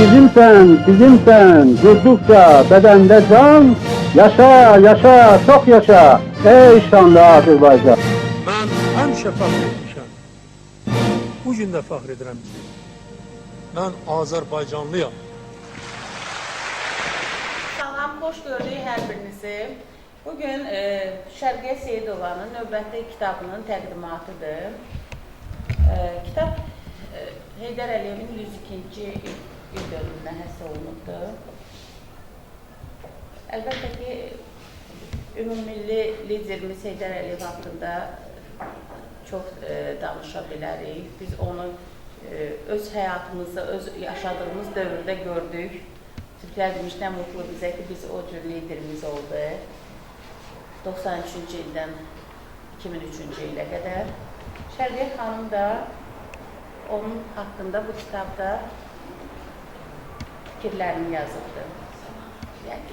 Bizimsən, bizimsən, durduqca bədəndə can, yaşa, yaşa, çox yaşa, ey şanlı Azərbaycan. Mən həmişə fəxr etmişəm. Bu gün də fəxr edirəm ki, mən Azərbaycanlıyam. Salam, xoş gördük hər birinizi. Bugün Şərqiyə Seyidovanın növbəti kitabının təqdimatıdır. Kitab Heydər Əliyevin 102-ci il dönümünə həsr olunubdur. Əlbəttə ki, ümummilli liderimiz Heydər Əliyev haqqında çox danışa bilərik. Biz onu öz həyatımızda, öz yaşadığımız dövrdə gördük. Türklər demiş, nə mutlu bizə ki, biz o cür liderimiz oldu. 93-cü ildən 2003-cü ilə qədər. Şərqiyə xanım da onun haqqında bu kitabda fikirlərini yazıbdır.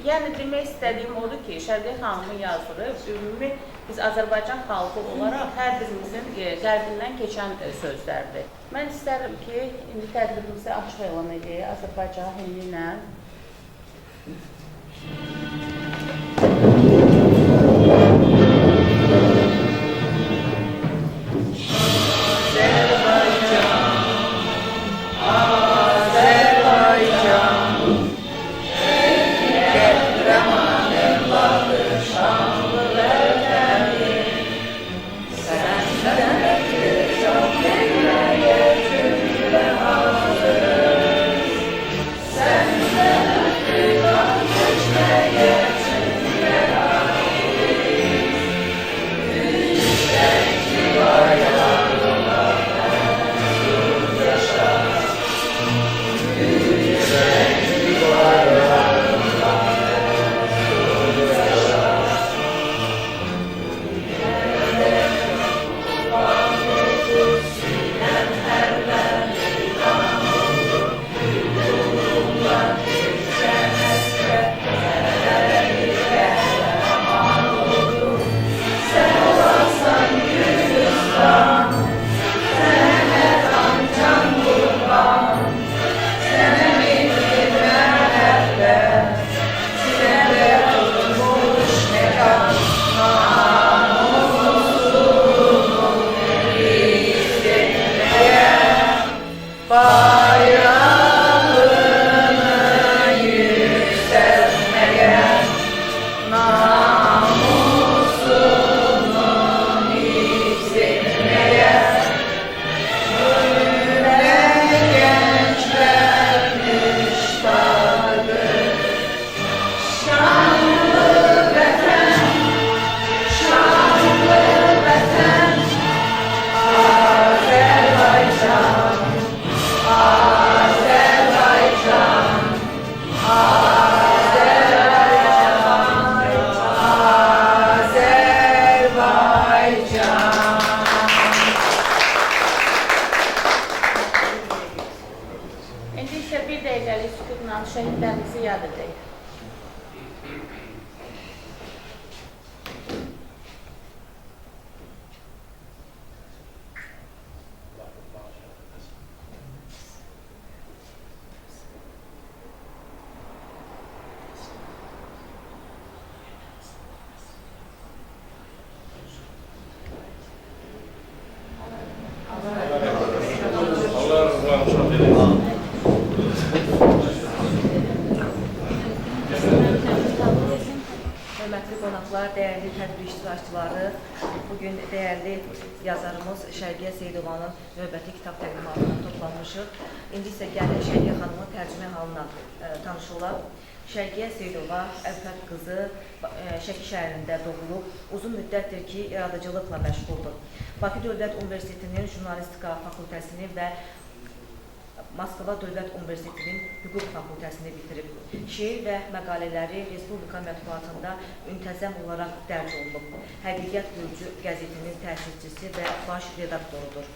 Yəni demək istədiyim odur ki, Şərqiyə xanımın yazdığı ümumi biz Azərbaycan xalqı olaraq hər birimizin qəlbindən keçən sözlərdir. Mən istərəm ki, indi tədbirimizi açıq elan edək Azərbaycan himni ilə. Şəhidlərimizi yad edək. Allah razı olsun. Hörmətli qonaqlar, dəyərli tədbir iştirakçıları, bugün dəyərli yazarımız Şərqiyə Seyidovanın növbəti kitab təqdimatına toplanmışıq. İndi isə gəlin Şərqiyə xanımın tərcümə halına tanış olaq. Şərqiyə Seyidova Əbfət qızı Şəki şəhərində doğulub, uzun müddətdir ki, yaradıcılıqla məşğuldur. Bakı Dövlət Universitetinin Jurnalistika Fakültəsini və Moskva Dövlət Universitetinin Hüquq Fakültəsini bitirib. Şeir və məqalələri Respublika mətbuatında müntəzəm olaraq dərc olunub. Həqiqət Gürcü qəzetinin təsisçisi və baş redaktorudur.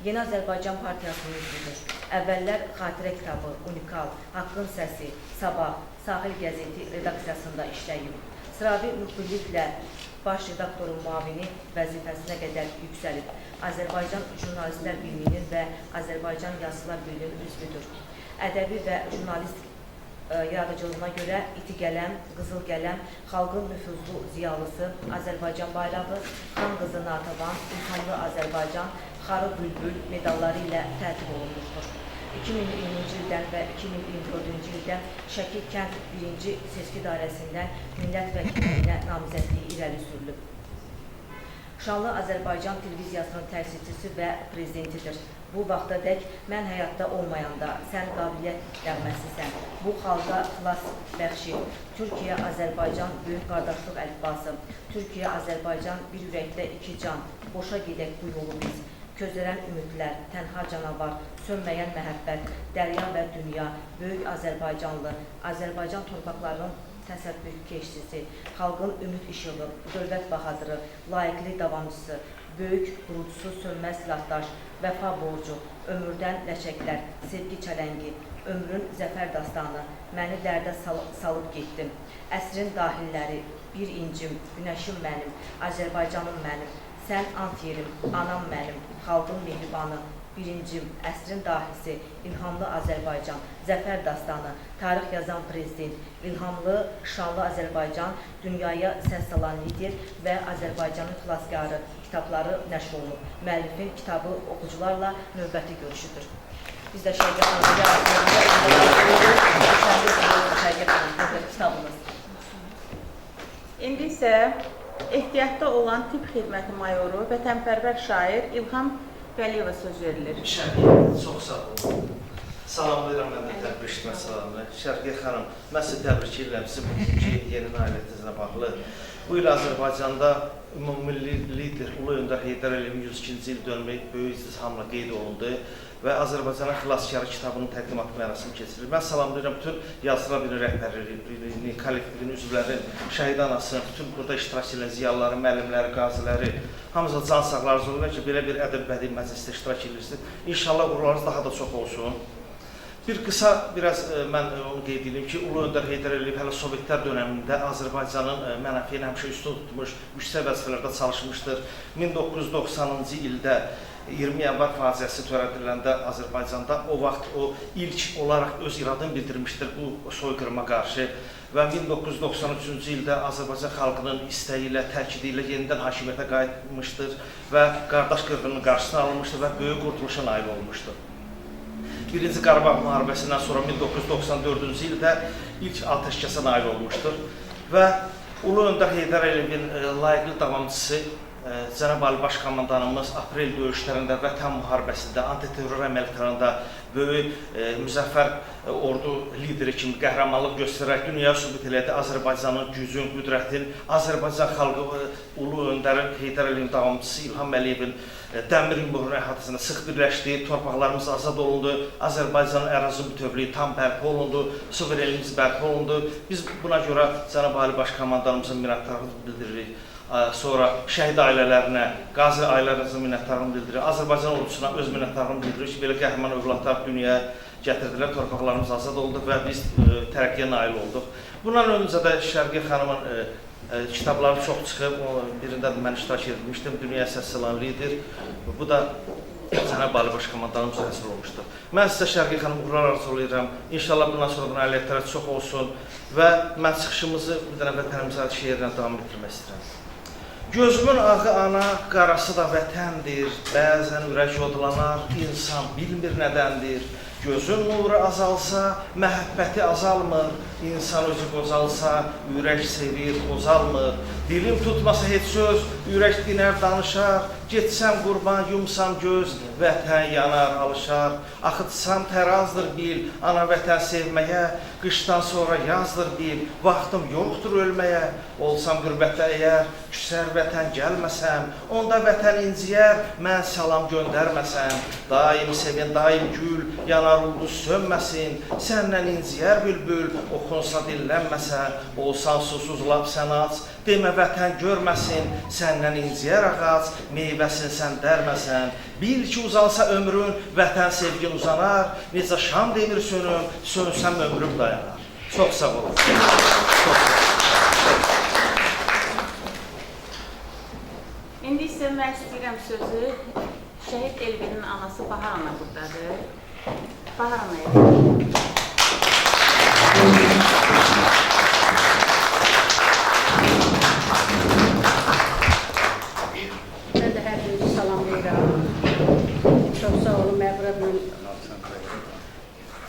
Yeni Azərbaycan Partiyasının üzvüdür. Əvvəllər Xatirə kitabı, Unikal, Haqqın Səsi, Sabah, Sahil qəzeti redaksiyasında işləyib. Sıravi müxbirliklə baş redaktorun müavini vəzifəsinə qədər yüksəlib. Azərbaycan Jurnalistlər Birliyinin və Azərbaycan Yazıçılar Birliyinin üzvüdür. Ədəbi və jurnalist yaradıcılığına görə İti Qələm, Qızıl Qələm, Xalqın nüfuzlu ziyalısı, Azərbaycan bayrağı, Xan qızı Natavan, İlhamlı Azərbaycan, Xarı Bülbül medalları ilə təltif olunmuşdur. 2020-ci ildən və 2024-cü ildən Şəki kənd 1-ci seçki dairəsindən millət vəkilliyinə namizədliyi irəli sürülüb. Şanlı Azərbaycan televiziyasının təsisçisi və prezidentidir. Bu vaxtadək mən həyatda olmayanda sən qabiliyyət nəğməsisən. Bu xalqa xilas bəxşi. Türkiyə, Azərbaycan böyük qardaşlıq əlifbası. Türkiyə, Azərbaycan bir ürəkdə iki can. Boşa gedək bu yolu biz. Közərən ümidlər, tənha canavar, sönməyən məhəbbət, dərya və dünya, böyük Azərbaycanlı, Azərbaycan torpaqlarının təsəbbüt keştisi, xalqın ümid işığı, dövlət bahadırı, layiqli davamçısı, böyük qurucusu sönməz silahdaş, vəfa borcu, ömürdən ləçəklər, sevgi çələngi, ömrün zəfər dastanı, məni dərdə salıb getdim, əsrin dahilləri, bir incim, günəşim mənim, Azərbaycanım mənim, sən ant yerim, anam mənim, xalqın mehribanı, birincim, əsrin dahisi, İlhamlı Azərbaycan, zəfər dastanı, tarix yazan prezident, İlhamlı, şanlı Azərbaycan, dünyaya səs salan lider və Azərbaycanın xilaskarı kitabları nəşr olunub. Müəllifin kitabı oxucularla növbəti görüşüdür. Biz də Şərqə xanımı Şərqə xanım, növbəti kitabımız. İndi isə ehtiyatda olan tibb xidməti mayoru, vətənpərvər şair İlham Vəliyeva söz verilir. Şərqiyə, çox sağ olun. Salamlayıram mən də tədbir iştirakçılarını. Şərqiyə xanım, mən sizi təbrik edirəm. Sizin bugünkü yeni nailiyyətinizlə bağlı. Bu il Azərbaycanda ümummilli lider Ulu Öndər Heydər Əliyevin 102-ci il dönümü böyük izdihamla qeyd olundu və Azərbaycana Xilaskarı kitabının təqdimatı mərasimi keçirilir. Mən salamlayıram bütün Yazıçılar Birliyi rəhbərliyini, kollektivini, üzvlərin, şəhid anasını, bütün burada iştirak edən ziyalıları, müəllimləri, qaziləri, hamınıza can sağlığı arzu edirəm ki, belə bir ədəbi bədii məclisdə iştirak edirsiniz. İnşallah uğurlarınız daha da çox olsun. Bir qısa, biraz mən onu qeyd edeyim ki, Ulu Öndər Heydər Əliyev hələ Sovetlər dönəmində Azərbaycanın mənafeyini həmişə üstün tutmuş, yüksək vəzifələrdə çalışmışdır. 1990-cı ildə 20 yanvar faciəsi törədiləndə Azərbaycanda o vaxt o ilk olaraq öz iradını bildirmişdir bu soyqırıma qarşı və 1993-cü ildə Azərbaycan xalqının istəyi ilə, təkidi ilə yenidən hakimiyyətə qayıtmışdır və qardaş qırğınının qarşısını alınmışdır və böyük qurtuluşa nail olmuşdur. Birinci Qarabağ müharibəsindən sonra 1994-cü ildə ilk atəşkəsə nail olmuşdur və Ulu Öndər Heydər Əliyevin layiqli davamçısı Cənab Ali Baş Komandanımız aprel döyüşlərində, Vətən müharibəsində, antiterror əməliyyatlarında böyük müzəffər ordu lideri kimi qəhrəmanlıq göstərərək dünyaya sübut elədi Azərbaycanın gücün, qüdrətin, Azərbaycan xalqı Ulu Öndərin Heydər Əliyevin davamçısı İlham Əliyevin dəmir yumruğunun əhatəsində sıx birləşdi, torpaqlarımız azad olundu, Azərbaycanın ərazi bütövlüyü tam bərpa olundu, suverenliyimiz bərpa olundu. Biz buna görə Cənab Ali Baş Komandanımızın minnətdarlığını bildiririk. Sonra şəhid ailələrinə, qazi ailələrinə minnətdarlığını bildiririk. Azərbaycan ordusuna öz minnətdarlığını bildiririk ki, belə qəhrəman övladlar dünyaya gətirdilər, torpaqlarımız azad oldu və biz tərəqqiyə nail olduq. Bundan öncə də Şərqiyə xanımın kitabları çox çıxıb, birində də mən iştirak etmişdim, Dünyaya səs salan lider. Bu da Cənab Ali Baş Komandanımız həsr olmuşdur. Mən sizə Şərqiyə xanım uğurlar arzulayıram. İnşallah bundan sonra da nailiyyətlərə çox olsun və mən çıxışımızı bir dənə vətənimizə şeirlə davam etdirmək istəyirəm. Gözümün ağı ana, qarası da vətəndir, bəzən ürək odlanar, insan bilmir nədəndir. Gözün nuru azalsa, məhəbbəti azalmır, insan özü qocalsa, ürək sevir, qocalmır. Dilim tutmasa heç söz, ürək dinər, danışar, getsəm qurban, yumsam göz, vətən yanar, alışar. Axıtsam tərazdır bil, ana vətən sevməyə, qışdan sonra yazdır bil, vaxtım yoxdur ölməyə. Olsam qürbətdə əgər, küsər vətən gəlməsəm, onda vətən inciyər, mən salam göndərməsəm. Daim sevin, daim gül, yanar ulduz sönməsin, səndən inciyər bülbül, oxunsa dillənməsə, olsan susuz lap sən aç, demə vətən görməsin, səndən inciyər ağac, meyvəsin sən dərməsən. Bil ki, uzansa ömrün, vətən sevgin uzanar, necə şam demir sönüm, sönsəm ömrüm dayanar. Çox sağ olun. Çox sağ olun. İndi isə mən istəyirəm sözü Şəhid Elvinin anası Bahar ana buradadır. Bahar anaya verir. Mən də hər birinizi salamlayıram. Çox sağ olun, mənə bura bugün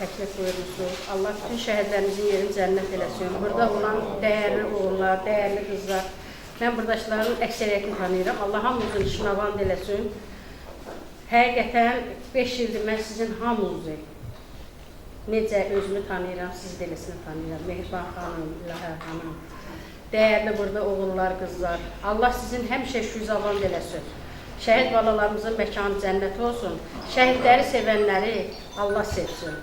təklif buyurmuşsunuz. Allah bütün şəhidlərimizin yerini cənnət eləsin. Burada olan dəyərli oğullar, dəyərli qızlar. Mən buradakıların əksəriyyətini tanıyıram. Allah hamımızın işini avant eləsin. Həqiqətən 5 ildir mən sizin hamınızı necə özümü tanıyıram, sizi də eləsini tanıyıram. Mehriban xanım, İlahə xanım, dəyərli burada oğullar, qızlar. Allah sizin həmişə işinizi avant eləsin. Şəhid balalarımızın məkanı cənnət olsun. Şəhidləri sevənləri Allah sevsin.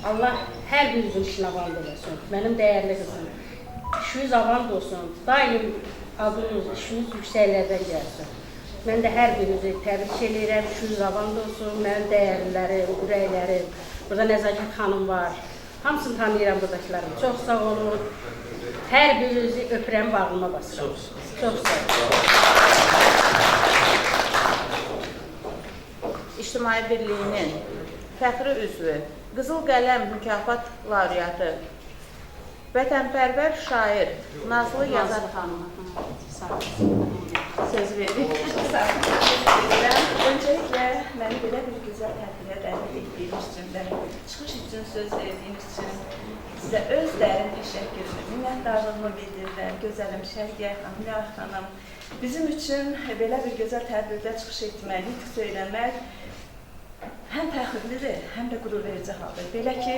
Allah hər birinizin işini avant eləsin. Mənim dəyərli qızım, işiniz avant olsun. Daim adınız, işiniz yüksəklərdən gəlsin. Mən də hər birinizi təbrik eləyirəm, işiniz avant olsun. Mənim dəyərlilərim, ürəklərim. Burada Nəzakət xanım var. Hamısını tanıyıram buradakılarım. Çox sağ olun. Hər birinizi öpürəm, bağrıma basıram. Çox sağ olun. İctimai Birliyinin fəxri üzvü, Qızıl Qələm mükafat laureatı, vətənpərvər şair Nazlı Yazar xanıma söz veririk. Öncelikle məni belə bir gözəl tədbirə dəvət etdiyiniz üçün və çıxış üçün söz verdiyiniz üçün sizə öz dərin təşəkkürümü, minnətdarlığımı bildirirəm. Gözəlim Şərqiyə xanım, İlahə xanım, bizim üçün belə bir gözəl tədbirdə çıxış etmək, nitq söyləmək həm fəxrlidir, həm də qürur verici haldır. Belə ki,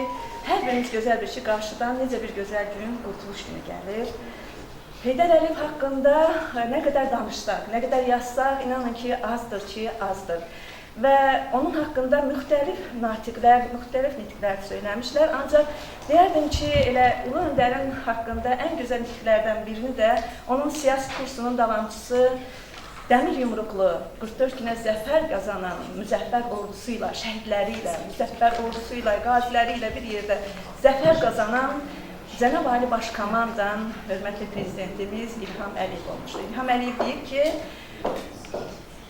hər birimiz gözəl bir şey, qarşıdan necə bir gözəl gün, Qurtuluş günü gəlir. Heydər Əliyev haqqında nə qədər danışsaq, nə qədər yazsaq, inanın ki, azdır ki, azdır. Və onun haqqında müxtəlif natiqlər, müxtəlif nitqlər söyləmişlər. Ancaq deyərdim ki, elə Ulu Öndərin haqqında ən gözəl nitqlərdən birini də onun siyasi kursunun davamçısı Dəmir Yumruqlu, 44 günə zəfər qazanan müzəffər ordusu ilə, şəhidləri ilə, müzəffər ordusu ilə, qaziləri ilə bir yerdə zəfər qazanan Cənab Ali Başkomandan hörmətli Prezidentimiz İlham Əliyev olmuşdur. İlham Əliyev deyir ki,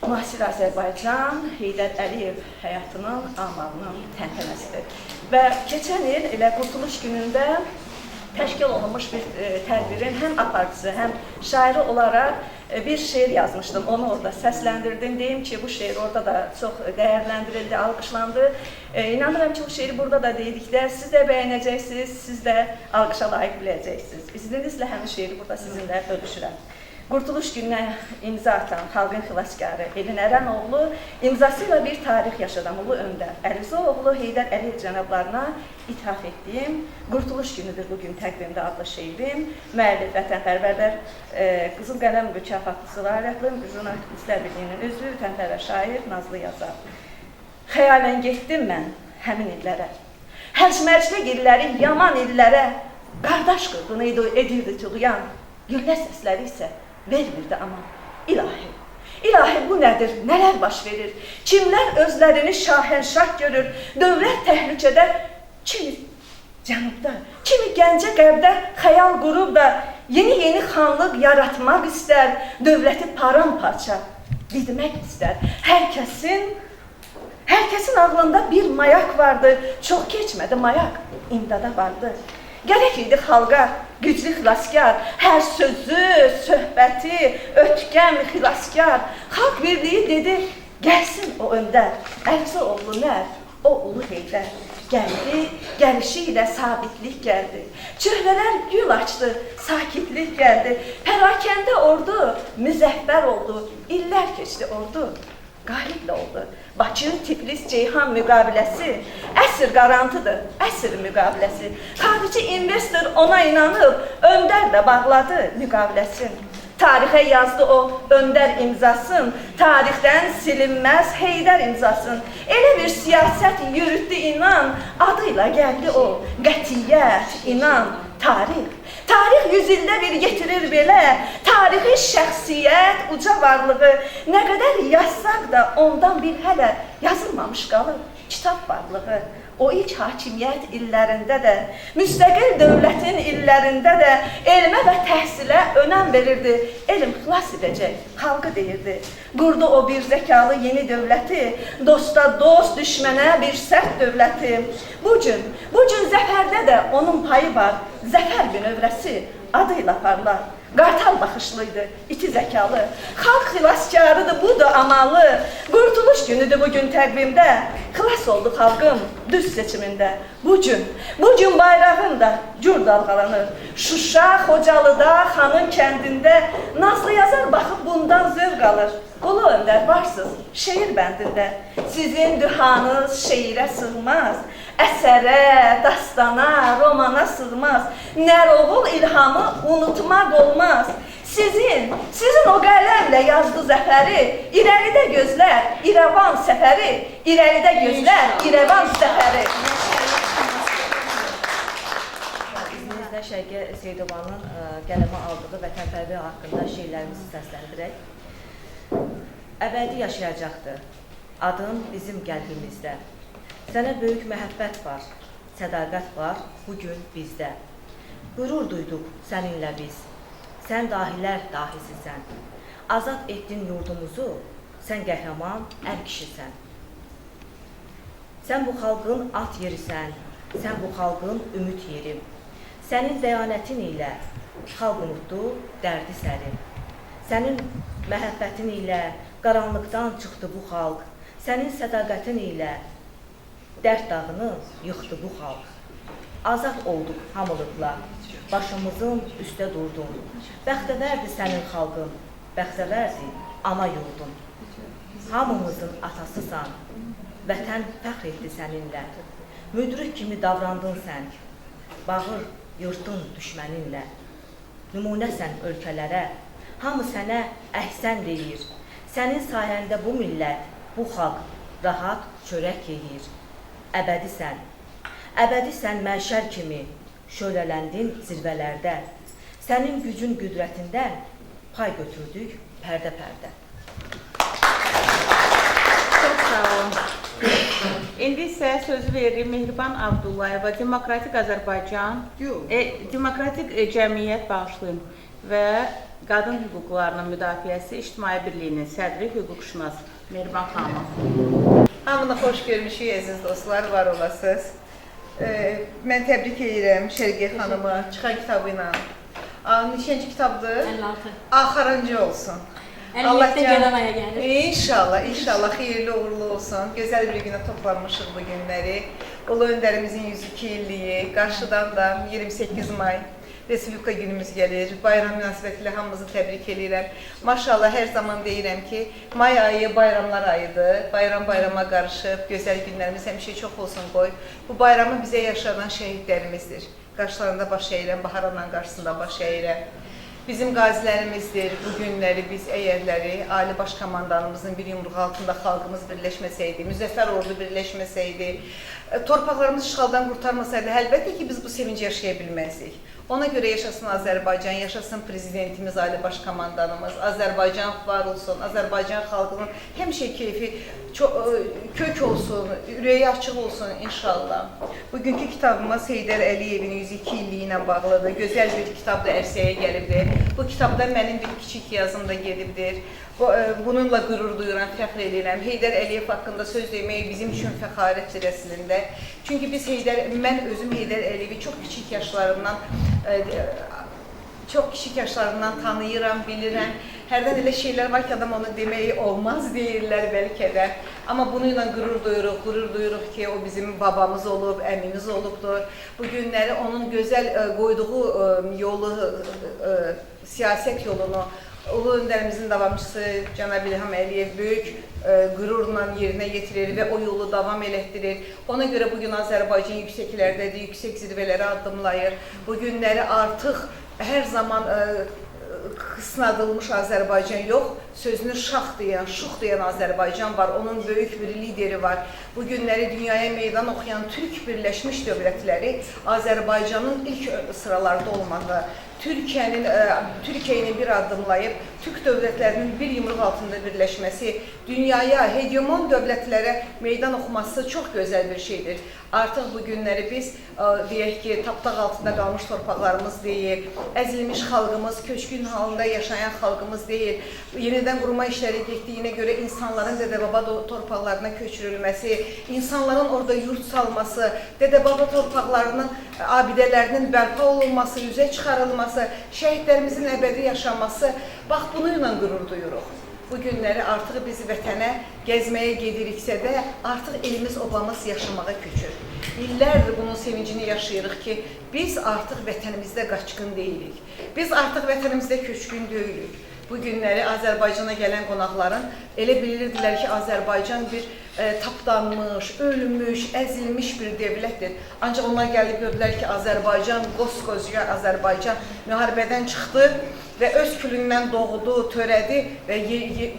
müasir Azərbaycan Heydər Əliyev həyatının, amalının təntənəsidir. Və keçən il elə Qurtuluş günündə təşkil olunmuş bir tədbirin həm aparıcısı, həm şairi olaraq bir şeir yazmışdım. Onu orada səsləndirdim. Deyim ki, bu şeir orada da çox dəyərləndirildi, alqışlandı. İnanıram ki, bu şeiri burada da dedikdə siz də bəyənəcəksiniz, siz də alqışa layiq biləcəksiniz. İzninizlə həmin şeiri burada sizinlə bölüşürəm. Qurtuluş gününə imza atan xalqın xilaskarı Elin Ərənoğlu imzası ilə bir tarix yaşadan Ulu Öndər Əlizəoğlu Heydər Əliyev cənablarına ithaf etdiyim Qurtuluş günüdür bugün təqvimdə adlı şeirim. Müəllif vətənpərvərlər Qızıl Qələm mükafatlısı laureatlı Jurnalistlər Birliyinin üzvü, vətənpərvər şair Nazlı Yazar. Xəyalən getdim mən həmin illərə. Hərc-mərcli illəri, yaman illərə qardaş qırğını edirdi tuğyan. Güllə səsləri isə vermirdi ama ilahi, ilahi bu nədir, nələr baş verir? Kimlər özlərini şahənşah görür, dövlət təhlükədə, kimi cənubda, kimi Gəncə qərbdə xəyal qurub da yeni-yeni xanlıq yaratmaq istər, dövləti paramparça didmək istər. Hər kəsin ağlında bir mayak vardı, çox keçmədi mayak, imdada vardı. Gərək idi xalqa güclü xilaskar, hər sözü, söhbəti, ötkəm xilaskar. Xalq birliyi dedi, gəlsin o öndər, Əlizəoğlu nər, o Ulu Heydər. Gəldi, gəlişi ilə sabitlik gəldi. Çöhrələr gül açdı, sakitlik gəldi. Pərakəndə ordu müzəffər oldu, illər keçdi ordu, qaliblə oldu. Bakı, Tiflis, Ceyhan müqaviləsi əsr qarantıdır, əsr müqaviləsi. Xarici investor ona inanıb, öndərlə bağladı müqaviləsin. Tarixə yazdı o öndər imzasın, tarixdən silinməz Heydər imzasın. Elə bir siyasət yürütdü inan, adıyla gəldi o qətiyyət, inan, tarix. Tarix yüzildə bir yetirir belə, tarixi şəxsiyyət, uca varlığı nə qədər yazsaq da ondan bir hələ yazılmamış qalır. Kitab varlığı o ilk hakimiyyət illərində də, müstəqil dövlətin illərində də elmə və təhsilə önəm verirdi. Elm xilas edəcək, xalqı deyirdi. Qurdu o bir zəkalı yeni dövləti, dosta dost, düşmənə bir sərt dövləti. Bu gün zəfərdə də onun payı var, zəfər bünövrəsi adıyla parlar. Qartal baxışlıydı, iti zəkalı, xalq xilaskarıdır, bu da amalı. Qurtuluş günüdür bugün təqvimdə, xilas oldu xalqım düz seçimində. Bu gün bayrağın da cür dalğalanır. Şuşa, Xocalıda, xanın kəndində Nazlı yazar baxıb bundan zövq alır. Ulu öndər varsız şeir bəndində. Sizin dühanız şeirə sığmaz, əsərə, dastana, romana sığmaz. Nər oğul ilhamı unutmaq olmaz. Sizin o qələmlə yazdı zəfəri, irəlidə gözlər İrəvan səfəri, irəlidə gözlər İrəvan səfəri. İzninizlə Şərqiyə Seyidovanın qələmə aldığı vətənpərvər haqqında şeirlərimizi səsləndirək. Əbədi yaşayacaqdır adın bizim qəlbimizdə. Sənə böyük məhəbbət var, sədaqət var bugün bizdə. Qürur duyduq səninlə biz. Sən dahilər dahisisən. Azad etdin yurdumuzu, sən qəhrəman ər kişisən. Sən bu xalqın at yerisən, sən bu xalqın ümid yeri. Sənin dəyanətin ilə xalq unutdu dərdi səri. Sənin məhəbbətin ilə qaranlıqdan çıxdı bu xalq. Sənin sədaqətin ilə dərd dağını yıxdı bu xalq. Azad olduq hamılıqla, başımızın üstə durdun. Bəxtəvərdir sənin xalqın, bəxtəvərdir ana yurdun. Hamımızın atasısan, vətən fəxr etdi səninlə. Müdrik kimi davrandın sən, bağır yırtdın düşməninlə. Nümunəsən ölkələrə, hamı sənə əhsən deyir. Sənin sayəndə bu millət, bu xalq rahat çörək yeyir. Əbədisən, əbədisən məşəl kimi şölələndin zirvələrdə. Sənin gücün qüdrətindən pay götürdük pərdə-pərdə. Çox sağ olun. İndi isə sözü veririk Mehriban Abdullayeva, Demokratik Azərbaycan, Demokratik Cəmiyyət bağışlayın və Qadın Hüquqlarının Müdafiəsi İctimai Birliyinin sədri, hüquqşünas Mehriban xanım. Hamını xoş görmüşük, əziz dostlar, var olasınız. Mən təbrik edirəm Şərqiyə xanımı çıxan kitabı ilə. Neçənci kitabdır? 56. Axırıncı olsun. 57-də gələn aya gəlir. İnşallah, inşallah xeyirli uğurlu olsun. Gözəl bir günə toplanmışıq bu günləri. Ulu Öndərimizin 102 illiyi, qarşıdan da 28 may Respublika günümüz gəlir. Bayram münasibətilə hamımızı təbrik edirəm. Maşallah, hər zaman deyirəm ki, may ayı bayramlar ayıdır. Bayram bayrama qarışıb, gözəl günlərimiz həmişə çox olsun qoy. Bu bayramı bizə yaşadan şəhidlərimizdir. Qarşılarında baş əyirəm, Bahar ananın qarşısında baş əyirəm. Bizim qazilərimizdir. Bu günləri biz əgərləri Ali Baş Komandanımızın bir yumruğu altında xalqımız birləşməsəydi, müzəffər ordu birləşməsəydi, torpaqlarımız işğaldan qurtarmasaydı, əlbəttə ki, biz bu sevinci yaşaya bilməzdik. Ona görə yaşasın Azərbaycan, yaşasın prezidentimiz, Ali Baş Komandanımız, Azərbaycan var olsun, Azərbaycan xalqının həmişə keyfi çox, kök olsun, ürəyi açıq olsun inşallah. Bugünkü kitabımız Heydər Əliyevin 102 illiyi ilə bağlıdır. Gözəl bir kitab da ərsəyə gəlibdir. Bu kitabda mənim bir kiçik yazım da gedibdir. Bununla qürur duyuram, fəxr edirəm. Heydər Əliyev haqqında söz demək bizim üçün fəxarətdir əslində. Çünki biz mən özüm Heydər Əliyevi çox kiçik yaşlarından tanıyıram, bilirəm. Hərdən elə şeylər var ki, adam onu deməyi olmaz deyirlər bəlkə də. Amma bununla qürur duyuruq, qürur duyuruq ki, o bizim babamız olub, əmimiz olubdur. Bu günləri onun gözəl qoyduğu yolu, siyasət yolunu Ulu Öndərimizin davamçısı cənab İlham Əliyev böyük qürurla yerinə yetirir və o yolu davam elətdirir. Ona görə bugün Azərbaycan yüksəklərdədir, yüksək zirvələrə addımlayır. Bu günləri artıq hər zaman qısnadılmış Azərbaycan yox, sözünü şax deyən, şux deyən Azərbaycan var, onun böyük bir lideri var. Bu günləri dünyaya meydan oxuyan Türk Birləşmiş Dövlətləri Azərbaycanın ilk sıralarda olmağı, Türkiyənin bir addımlayıb Türk dövlətlərinin bir yumruq altında birləşməsi, dünyaya, hegemon dövlətlərə meydan oxuması çox gözəl bir şeydir. Artıq bu günləri biz, deyək ki, tapdaq altında qalmış torpaqlarımız deyil, əzilmiş xalqımız, köçkün halında yaşayan xalqımız deyil, yenidən qurma işləri getdiyinə görə insanların dədə-baba torpaqlarına köçürülməsi, insanların orada yurt salması, dədə-baba torpaqlarının abidələrinin bərpa olunması, üzə çıxarılması, şəhidlərimizin əbədi yaşaması, bax bununla qürur duyuruq. Bu günləri artıq biz vətənə gəzməyə gediriksə də, artıq elimiz, obamız yaşamağa köçür. İllərdir bunun sevincini yaşayırıq ki, biz artıq vətənimizdə qaçqın deyilik. Biz artıq vətənimizdə köçkün deyilik. Bu günləri Azərbaycana gələn qonaqların elə bilirdilər ki, Azərbaycan bir tapdanmış, ölmüş, əzilmiş bir dövlətdir. Ancaq onlar gəlib gördülər ki, Azərbaycan, qoskoca Azərbaycan müharibədən çıxdı və öz külündən doğdu, törədi və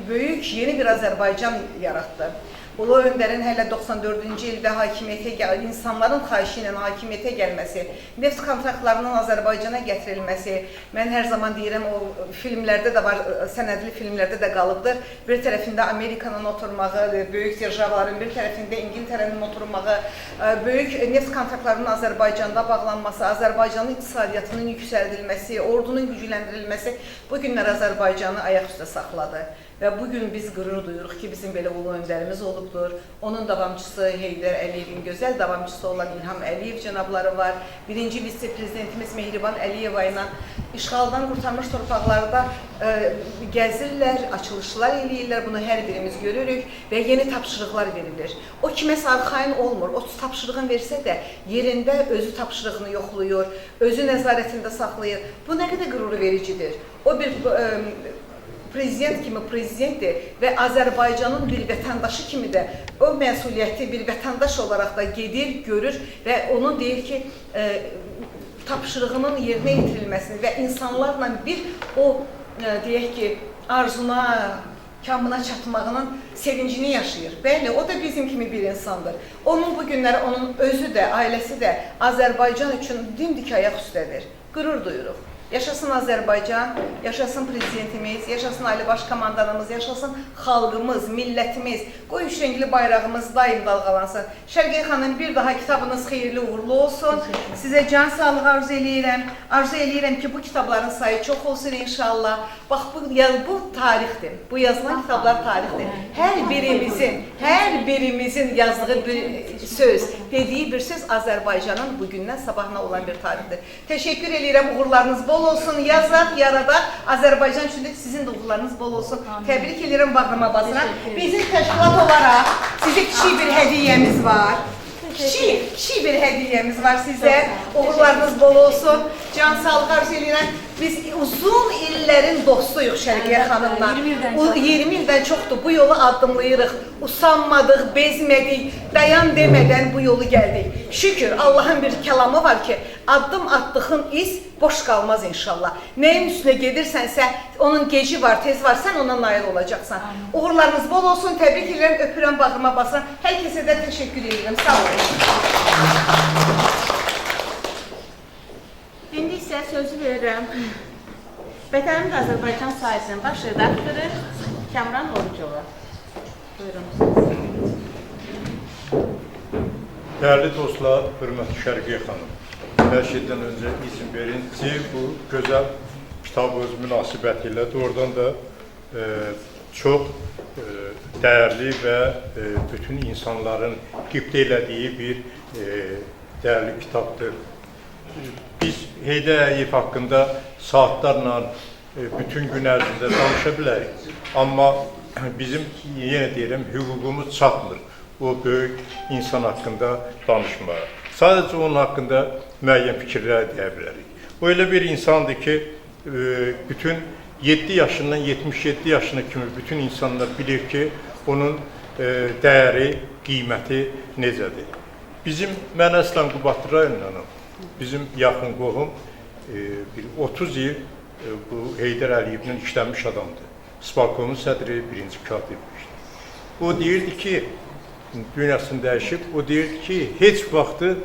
böyük yeni bir Azərbaycan yaratdı. Ulu Öndərin hələ 94-cü ildə hakimiyyətə gəl, insanların xahişi ilə hakimiyyətə gəlməsi, neft kontraktlarının Azərbaycana gətirilməsi, mən hər zaman deyirəm, o filmlərdə də var, sənədli filmlərdə də qalıbdır. Bir tərəfində Amerikanın oturmağı, böyük dərjavaların, bir tərəfində İngiltərənin oturmağı, böyük neft kontraktlarının Azərbaycanda bağlanması, Azərbaycanın iqtisadiyyatının yüksəldilməsi, ordunun gücləndirilməsi bu günlər Azərbaycanı ayaq üstə saxladı. Və bugün biz qürur duyuruq ki, bizim belə ulu öndərimiz olubdur. Onun davamçısı Heydər Əliyevin gözəl davamçısı olan İlham Əliyev cənabları var. Birinci vitse-prezidentimiz Mehriban Əliyeva ilə işğaldan qurtarmış torpaqlarda gəzirlər, açılışlar eləyirlər. Bunu hər birimiz görürük və yeni tapşırıqlar verilir. O kiməsə arxayın olmur. O tapşırığını versə də yerində özü tapşırığını yoxlayır, özü nəzarətində saxlayır. Bu nə qədər qürur vericidir. O bir prezident kimi prezidentdir və Azərbaycanın bir vətəndaşı kimi də o məsuliyyəti bir vətəndaş olaraq da gedir, görür və onun deyir ki, tapşırığının yerinə yetirilməsini və insanlarla bir o, deyək ki, arzuna, kamına çatmağının sevincini yaşayır. Bəli, o da bizim kimi bir insandır. Onun bu günləri, onun özü də, ailəsi də Azərbaycan üçün dimdik ayaq üstədir. Qürur duyuruq. Yaşasın Azərbaycan, yaşasın prezidentimiz, yaşasın Ali Baş Komandanımız, yaşasın xalqımız, millətimiz. Qoy üç rəngli bayrağımız daim dalğalansın. Şərqiyə xanım, bir daha kitabınız xeyirli uğurlu olsun. Sizə can sağlığı arzu eləyirəm. Arzu eləyirəm ki, bu kitabların sayı çox olsun inşallah. Bax, bu tarixdir. Bu yazılan kitablar tarixdir. Hər birimizin yazdığı bir söz, dediyi bir söz Azərbaycanın bugündən sabahına olan bir tarixdir. Təşəkkür eləyirəm, uğurlarınız bol olsun, yazaq, yaradaq. Azərbaycan üçün də sizin də uğurlarınız bol olsun. Təbrik edirəm, bağrıma basıram. Bizim təşkilat olaraq sizə kiçik bir hədiyyəmiz var. Kiçik bir hədiyyəmiz var sizə. Uğurlarınız bol olsun. Can sağlığı arzu edirəm. Biz uzun illərin dostuyuq Şərqiyə xanımla. 20 ildən çoxdur. Bu yolu addımlayırıq. Usanmadıq, bezmədik, dayan demədən bu yolu gəldik. Şükür, Allahın bir kəlamı var ki, addım atdığın iz boş qalmaz inşallah. Nəyin üstünə gedirsənsə, onun geci var, tez var, sən ona nail olacaqsan. Uğurlarınız bol olsun, təbrik edirəm, öpürəm, bağrıma basıram. Hər kəsə də təşəkkür edirəm. Sağ olun. İndi isə sözü verirəm Vətənim Azərbaycan sahəsinin baş redaktoru Kamran Orucova. Buyurun. Dəyərli dostlar, hörmətli Şərqiyə xanım, hər şeydən öncə izin verin ki, bu gözəl kitabınız münasibəti ilə doğrudan da çox dəyərli və bütün insanların qibtə elədiyi bir dəyərli kitabdır. Biz Heydər Əliyev haqqında saatlarla bütün gün ərzində danışa bilərik. Amma bizim, yenə deyirəm, hüququmuz çatmır o böyük insan haqqında danışmağa. Sadəcə onun haqqında müəyyən fikirlər deyə bilərik. O elə bir insandır ki, bütün 7 yaşından 77 yaşına kimi bütün insanlar bilir ki, onun dəyəri, qiyməti necədir. Bizim, mən əslən Qubadlı rayonundanam. Bizim yaxın qohum bir 30 il bu Heydər Əliyevlə işləmiş adamdır. Sparkomun sədri, birinci katib işte. O deyirdi ki, dünyasını dəyişib, o deyirdi ki, heç vaxtı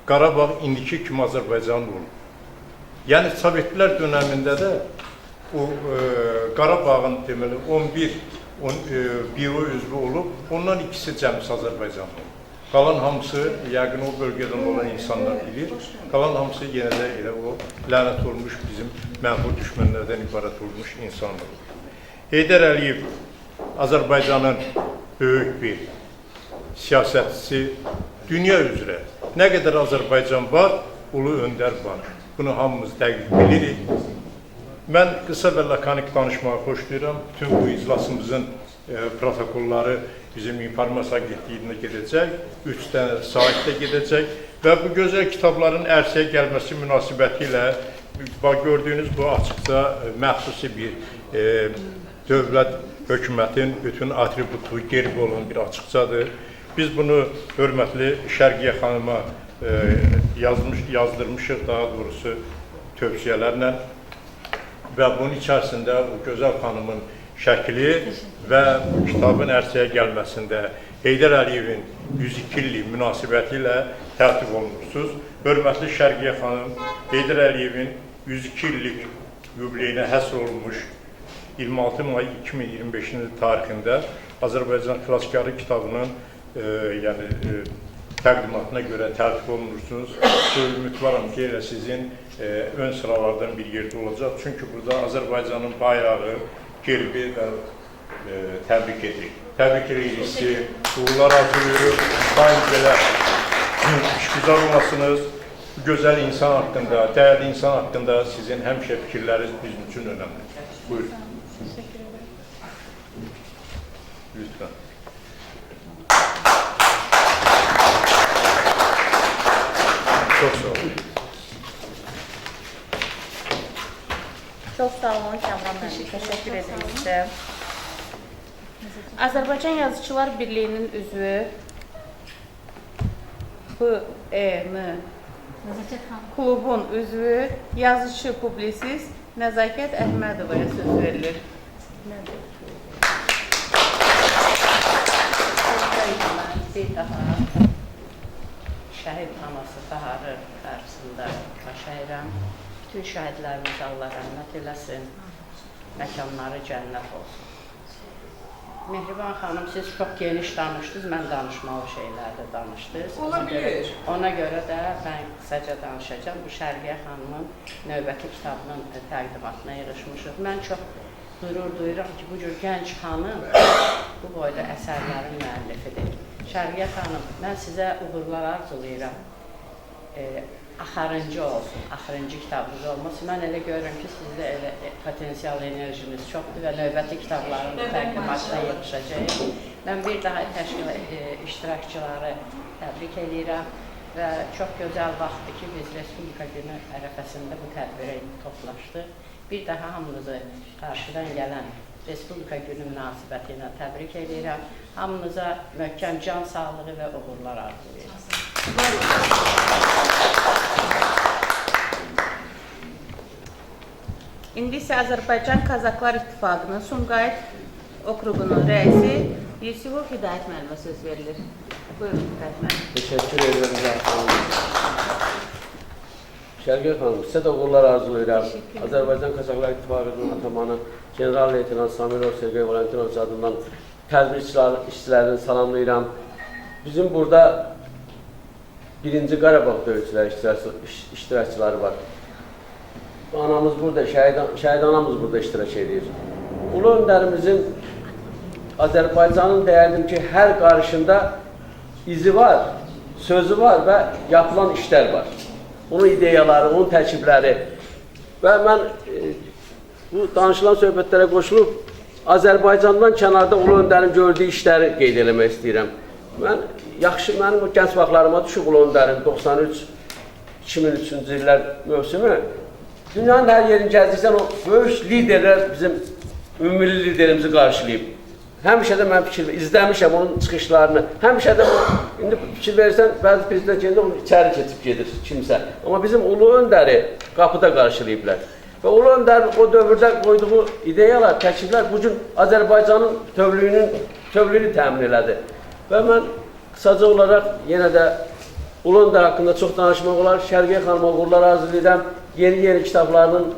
Qarabağ indiki kimi Azərbaycanlı olub. Yəni Sovetlər dönəmində də O Qarabağın deməli 11 biro üzvü olub, ondan ikisi cəmsi Azərbaycanlı olub. Qalan hamısı yəqin o bölgədən olan insanlar bilir. Qalan hamısı yenə də elə o lənət olmuş bizim mənfur düşmənlərdən ibarət olmuş insanlar olur. Heydər Əliyev Azərbaycanın böyük bir siyasətçisi, dünya üzrə nə qədər Azərbaycan var, Ulu Öndər var. Bunu hamımız dəqiq bilirik. Mən qısa və lakonik danışmağı xoşlayıram. Bütün bu iclasımızın protokolları bizim informasiya agentliyinə gedəcək, 3 dənə saytda gedəcək və bu gözəl kitabların ərsəyə gəlməsi münasibəti ilə gördüyünüz bu açıqca məxsusi bir dövlət hökumətin bütün atributu, gerbi olan bir açıqcadır. Biz bunu hörmətli Şərqiyə xanıma yazdırmışıq, daha doğrusu tövsiyələrlə və bunun içərisində o gözəl xanımın şəkli və bu kitabın ərsəyə gəlməsində Heydər Əliyevin 102 illik münasibəti ilə tərtib olunursunuz. Hörmətli Şərqiyə xanım, Heydər Əliyevin 102 illik yubileyinə həsr olunmuş 26 may 2025-ci il tarixində Azərbaycan Xilaskarı kitabının təqdimatına görə tərtib olunursunuz. Ümidvaram ki, elə sizin ön sıralardan bir yerdə olacaq. Çünki burada Azərbaycanın bayrağı, gerbi və təbrik edirik. Təbrik edirik sizi, uğurlar arzulayırıq. Daim belə işgüzar olasınız. Bu gözəl insan haqqında, dəyərli insan haqqında sizin həmişə fikirləriniz bizim üçün önəmlidir. Buyurun. Təşəkkür ederim. Lütfən. Çox sağ olun. Çox sağ olun Kamran müəllim, təşəkkür edirik sizə. Azərbaycan Yazıçılar Birliyinin üzvü P.E.N. klubun üzvü, yazıçı, publisist Nəzakət Əhmədovaya söz verilir. Bir daha şəhid anası Baharı qarşısında baş əyirəm. Bütün şəhidlərimizə Allah rəhmət eləsin, məkanları cənnət olsun. Mehriban xanım, siz çox geniş danışdınız, mən danışmalı şeylərdə danışdınız. Ola bilir. Ona görə də mən qısaca danışacağam. Bu Şərqiyə xanımın növbəti kitabının təqdimatına yığışmışıq. Mən çox qürur duyuram ki, bu cür gənc xanım bu boyda əsərlərin müəllifidir. Şərqiyə xanım, mən sizə uğurlar arzulayıram. Axırıncı olsun, axırıncı kitabınız olmasın. Mən elə görürəm ki, sizdə elə potensial enerjiniz çoxdur və növbəti kitabların təqdimatına yığışacağıq. Mən bir daha təşkil iştirakçıları təbrik edirəm və çox gözəl vaxtdır ki, biz Respublika Günü ərəfəsində bu tədbirə toplaşdıq. Bir daha hamınızı qarşıdan gələn Respublika Günü münasibəti ilə təbrik edirəm. Hamınıza möhkəm can sağlığı və uğurlar arzulayıram. İndi isə Azərbaycan Kazaklar İttifaqının Sumqayıt okruqunun rəisi Yusifov Hidayət müəllimə söz verilir. Buyurun Hidayət müəllim. Təşəkkür edirəm xanım. Şərqiyə xanım, sizə də uğurlar arzulayıram. Azərbaycan Kazaklar İttifaqının atamanı General Leytenant Samirov Sergey Valentinoviç adından tədbir işçilərini salamlayıram. Bizim burada birinci Qarabağ döyüşçüləri iştirakçıları var. Anamız burada, şəhid anamız burada iştirak edir. Ulu öndərimizin Azərbaycanın deyərdim ki, hər qarışında izi var, sözü var və yapılan işlər var. Onun ideyaları, onun tərkibləri və mən bu danışılan söhbətlərə qoşulub Azərbaycandan kənarda Ulu Öndərin gördüyü işləri qeyd eləmək istəyirəm. Mən yaxşı, mənim o gənc vaxtlarıma düşüb Ulu Öndərin 93-2003-cü illər mövsümü. Dünyanın hər yerini gəzdikdən o böyük liderlər bizim ümummilli liderimizi qarşılayıb. Həmişə də mən fikir izləmişəm onun çıxışlarını. Həmişə də o, indi fikir verirsən, bəzi prezident gəlində onu içəri keçib gedir kimsə. Amma bizim Ulu Öndəri qapıda qarşılayıblar. Və Ulu Öndər o dövrdə qoyduğu ideyalar, təkliflər bugün Azərbaycanın tövlüyünü təmin elədi. Və mən qısaca olaraq yenə də Ulu Öndər haqqında çox danışmaq olar. Şərqiyə xanıma uğurlar arzulayıram. Yeni-yeni kitablarının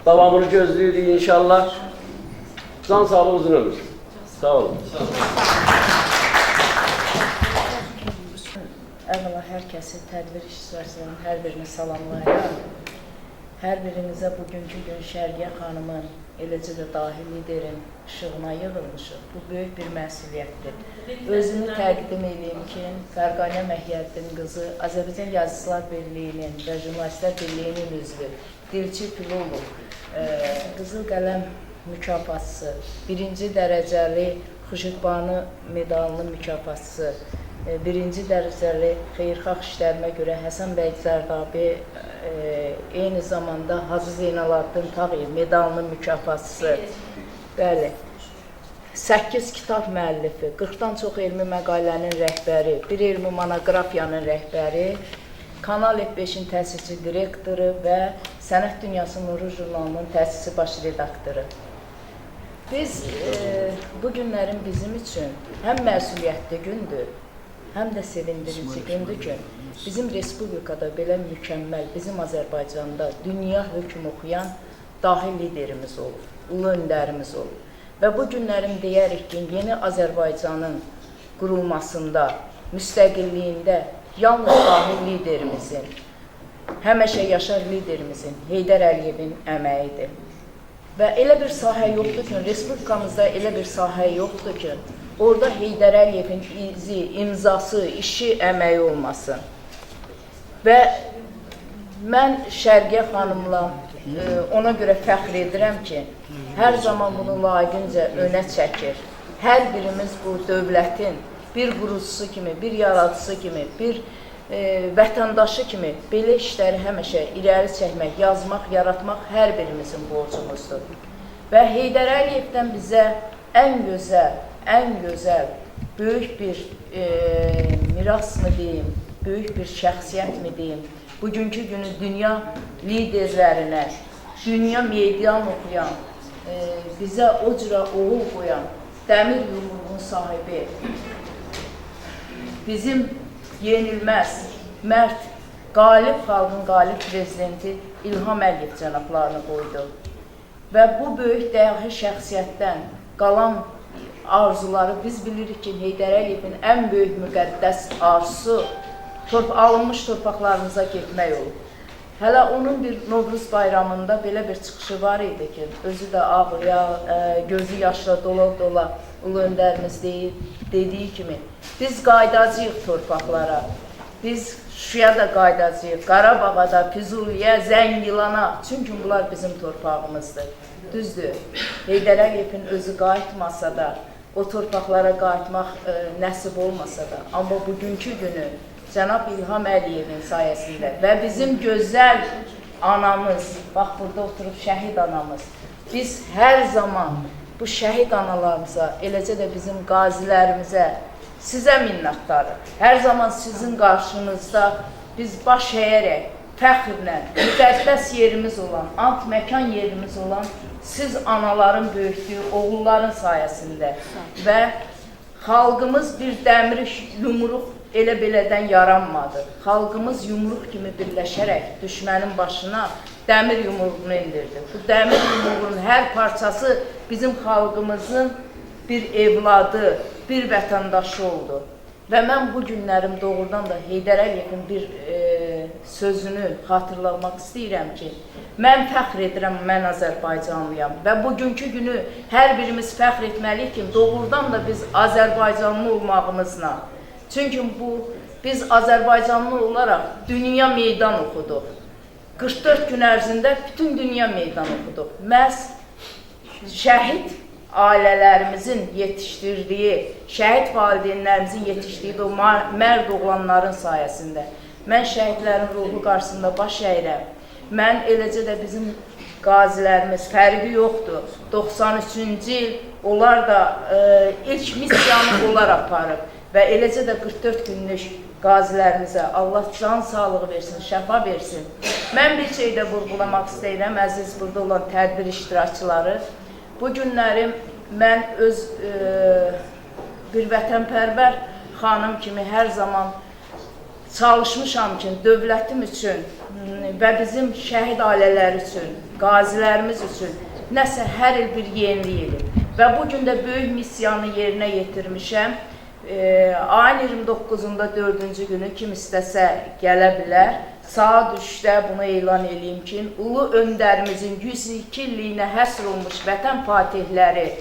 Davamını gözləyirik inşallah. Can sağlığı, uzun ömür. Sağ olun. Əvvəla hər kəsi, tədbir iştirakçılarının hər birini salamlayıram. Hər birinizə bugünkü gün Şərqiyə xanımın, eləcə də dahi liderin işığına yığılmışıq. Bu böyük bir məsuliyyətdir. Özümü təqdim edeyim ki, Fərqanə Məhiyyəddin qızı, Azərbaycan Yazıçılar Birliyinin və Jurnalistlər Birliyinin üzvü, dilçi filolog, Qızıl Qələm mükafatçısı, birinci dərəcəli Xuşidbanu medalının mükafatçısı, birinci dərəcəli xeyirxah işlərimə görə Həsən bəy Zərdabi, eyni zamanda Hacı Zeynalabdin Tağıyev medalının mükafatçısı. Bəli. 8 kitab müəllifi, 40-dan çox elmi məqalənin rəhbəri, bir elmi monoqrafiyanın rəhbəri, Kanal F5-in təsisçi direktoru və Sənət Dünyası Nuru jurnalının təsisçi baş redaktoru. Biz bu günlərin bizim üçün həm məsuliyyətli gündür, həm də sevindirici gündür ki, bizim Respublikada belə mükəmməl, bizim Azərbaycanda dünya hökm oxuyan dahi liderimiz olub, ulu öndərimiz olub. Və bu günlərin deyərik ki, yeni Azərbaycanın qurulmasında, müstəqilliyində yalnız dahi liderimizin, həmişə yaşar liderimizin, Heydər Əliyevin əməyidir. Və elə bir sahə yoxdur ki, Respublikamızda elə bir sahə yoxdur ki, orada Heydər Əliyevin izi, imzası, işi, əməyi olmasın. Və mən Şərqiyə xanımla ona görə fəxr edirəm ki, hər zaman bunu layiqincə önə çəkir. Hər birimiz bu dövlətin bir qurucusu kimi, bir yaradıcısı kimi, bir vətəndaşı kimi belə işləri həmişə irəli çəkmək, yazmaq, yaratmaq hər birimizin borcumuzdur. Və Heydər Əliyevdən bizə ən gözəl, ən gözəl, böyük bir miras mı deyim, böyük bir şəxsiyyət mi deyim, bugünkü günü dünya liderlərinə, dünya meydan oxuyan, bizə o cürə oğul qoyan dəmir yumruğun sahibi, bizim yenilməz, mərd, qalib xalqın qalib prezidenti İlham Əliyev cənablarını qoydu. Və bu böyük dahi şəxsiyyətdən qalan arzuları biz bilirik ki, Heydər Əliyevin ən böyük müqəddəs arzusu alınmış torpaqlarımıza getmək olub. Hələ onun bir Novruz bayramında belə bir çıxışı var idi ki, özü də ağlaya, gözü yaşla dola-dola ulu öndərimiz dediyi kimi, biz qaydacıyıq torpaqlara, biz Şuşaya da qaydacıyıq, Qarabağa da, Füzuliyə, Zəngilana, çünki bunlar bizim torpağımızdır. Düzdür, Heydər Əliyevin özü qayıtmasa da, o torpaqlara qayıtmaq nəsib olmasa da, amma bugünkü günü cənab İlham Əliyevin sayəsində və bizim gözəl anamız, bax burada oturub şəhid anamız, biz hər zaman bu şəhid analarımıza, eləcə də bizim qazilərimizə, sizə minnətdarıq. Hər zaman sizin qarşınızda biz baş əyərək, fəxrlə, müqəddəs yerimiz olan, ant məkan yerimiz olan siz anaların böyütdüyü oğulların sayəsində və xalqımız bir dəmir yumruq elə belədən yaranmadı. Xalqımız yumruq kimi birləşərək düşmənin başına dəmir yumruğunu indirdi. Bu dəmir yumruğunun hər parçası bizim xalqımızın bir evladı, bir vətəndaşı oldu. Və mən bu günlərim doğrudan da Heydər Əliyevin bir sözünü xatırlamaq istəyirəm ki, mən fəxr edirəm, mən Azərbaycanlıyam və bugünkü günü hər birimiz fəxr etməliyik ki, doğrudan da biz Azərbaycanlı olmağımızla. Çünki bu, biz Azərbaycanlı olaraq dünya meydan oxuduq. 44 gün ərzində bütün dünya meydan oxuduq. Məhz şəhid ailələrimizin yetişdirdiyi, şəhid valideynlərimizin yetişdirdiyi o mərd oğlanların sayəsində. Mən şəhidlərin ruhu qarşısında baş əyirəm. Mən eləcə də bizim qazilərimiz, fərqi yoxdur. 93-cü il onlar da ilk missiyanı onlar aparıb və eləcə də 44 günlük qazilərimizə Allah can sağlığı versin, şəfa versin. Mən bir şey də vurğulamaq istəyirəm, əziz burada olan tədbir iştirakçıları. Bu günlərim mən öz bir vətənpərvər xanım kimi hər zaman çalışmışam ki, dövlətim üçün və bizim şəhid ailələri üçün, qazilərimiz üçün nəsə hər il bir yenilik edir. Və bugün də böyük missiyanı yerinə yetirmişəm. Ayın 29-unda 4-cü günü kim istəsə gələ bilər. Saat 3-də bunu elan eləyim ki, Ulu Öndərimizin 102 illiyinə həsr olmuş Vətən Fatihləri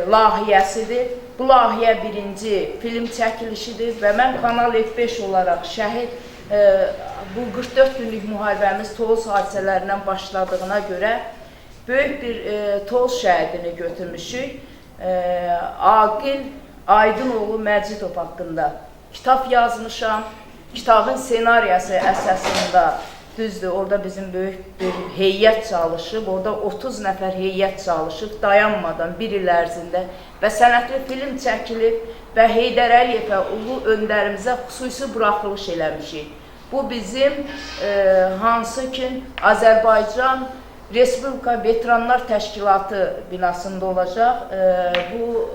layihəsidir. Bu layihə birinci film çəkilişidir və mən Kanal F5 olaraq şəhid bu 44 günlük müharibəmiz Tovuz hadisələrindən başladığına görə böyük bir Tovuz şəhidini götürmüşük. Aqil Aydınoğlu Məcidov haqqında kitab yazmışam. Kitabın senariyası əsasında, düzdür, orada bizim böyük bir heyət çalışıb, orada 30 nəfər heyət çalışıb, dayanmadan bir il ərzində və sənətli film çəkilib və Heydər Əliyevə, Ulu Öndərimizə xüsusi buraxılış eləmişik. Bu bizim hansı ki Azərbaycan Respublika Veteranlar Təşkilatı binasında olacaq. Bu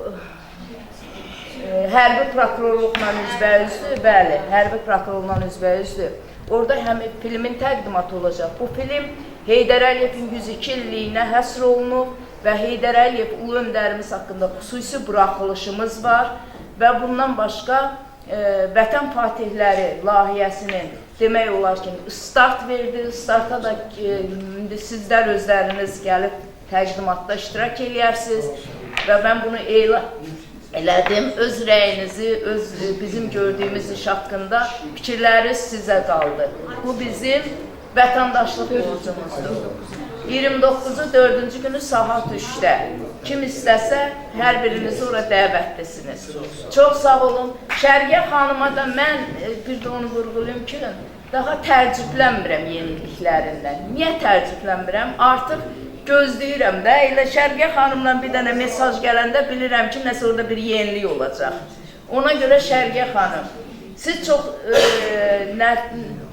hərbi prokurorluqla üzbəüzdür, bəli, hərbi prokurorluqla üzbəüzdür. Orada həm filmin təqdimatı olacaq. Bu film Heydər Əliyevin 102 illiyinə həsr olunub və Heydər Əliyev Ulu Öndərimiz haqqında xüsusi buraxılışımız var və bundan başqa Vətən Fatihləri layihəsinin demək olar ki, start verdi. Starta da indi sizlər özləriniz gəlib təqdimatda iştirak eləyərsiniz və mən bunu elan elədim. Öz rəyinizi, öz bizim gördüyümüz iş haqqında fikirləriniz sizə qaldı. Bu bizim vətəndaşlıq borcumuzdur. 29-u 4-cü günü saat 3-də. Kim istəsə, hər birinizi ora dəvətlisiniz. Çox sağ olun. Şərqiyə xanıma da mən bir də onu vurğulayım ki, daha təəccüblənmirəm yeniliklərindən. Niyə təəccüblənmirəm? Artıq gözləyirəm də. Elə Şərqiyə xanımla bir dənə mesaj gələndə bilirəm ki, nəsə orada bir yenilik olacaq. Ona görə Şərqiyə xanım, siz çox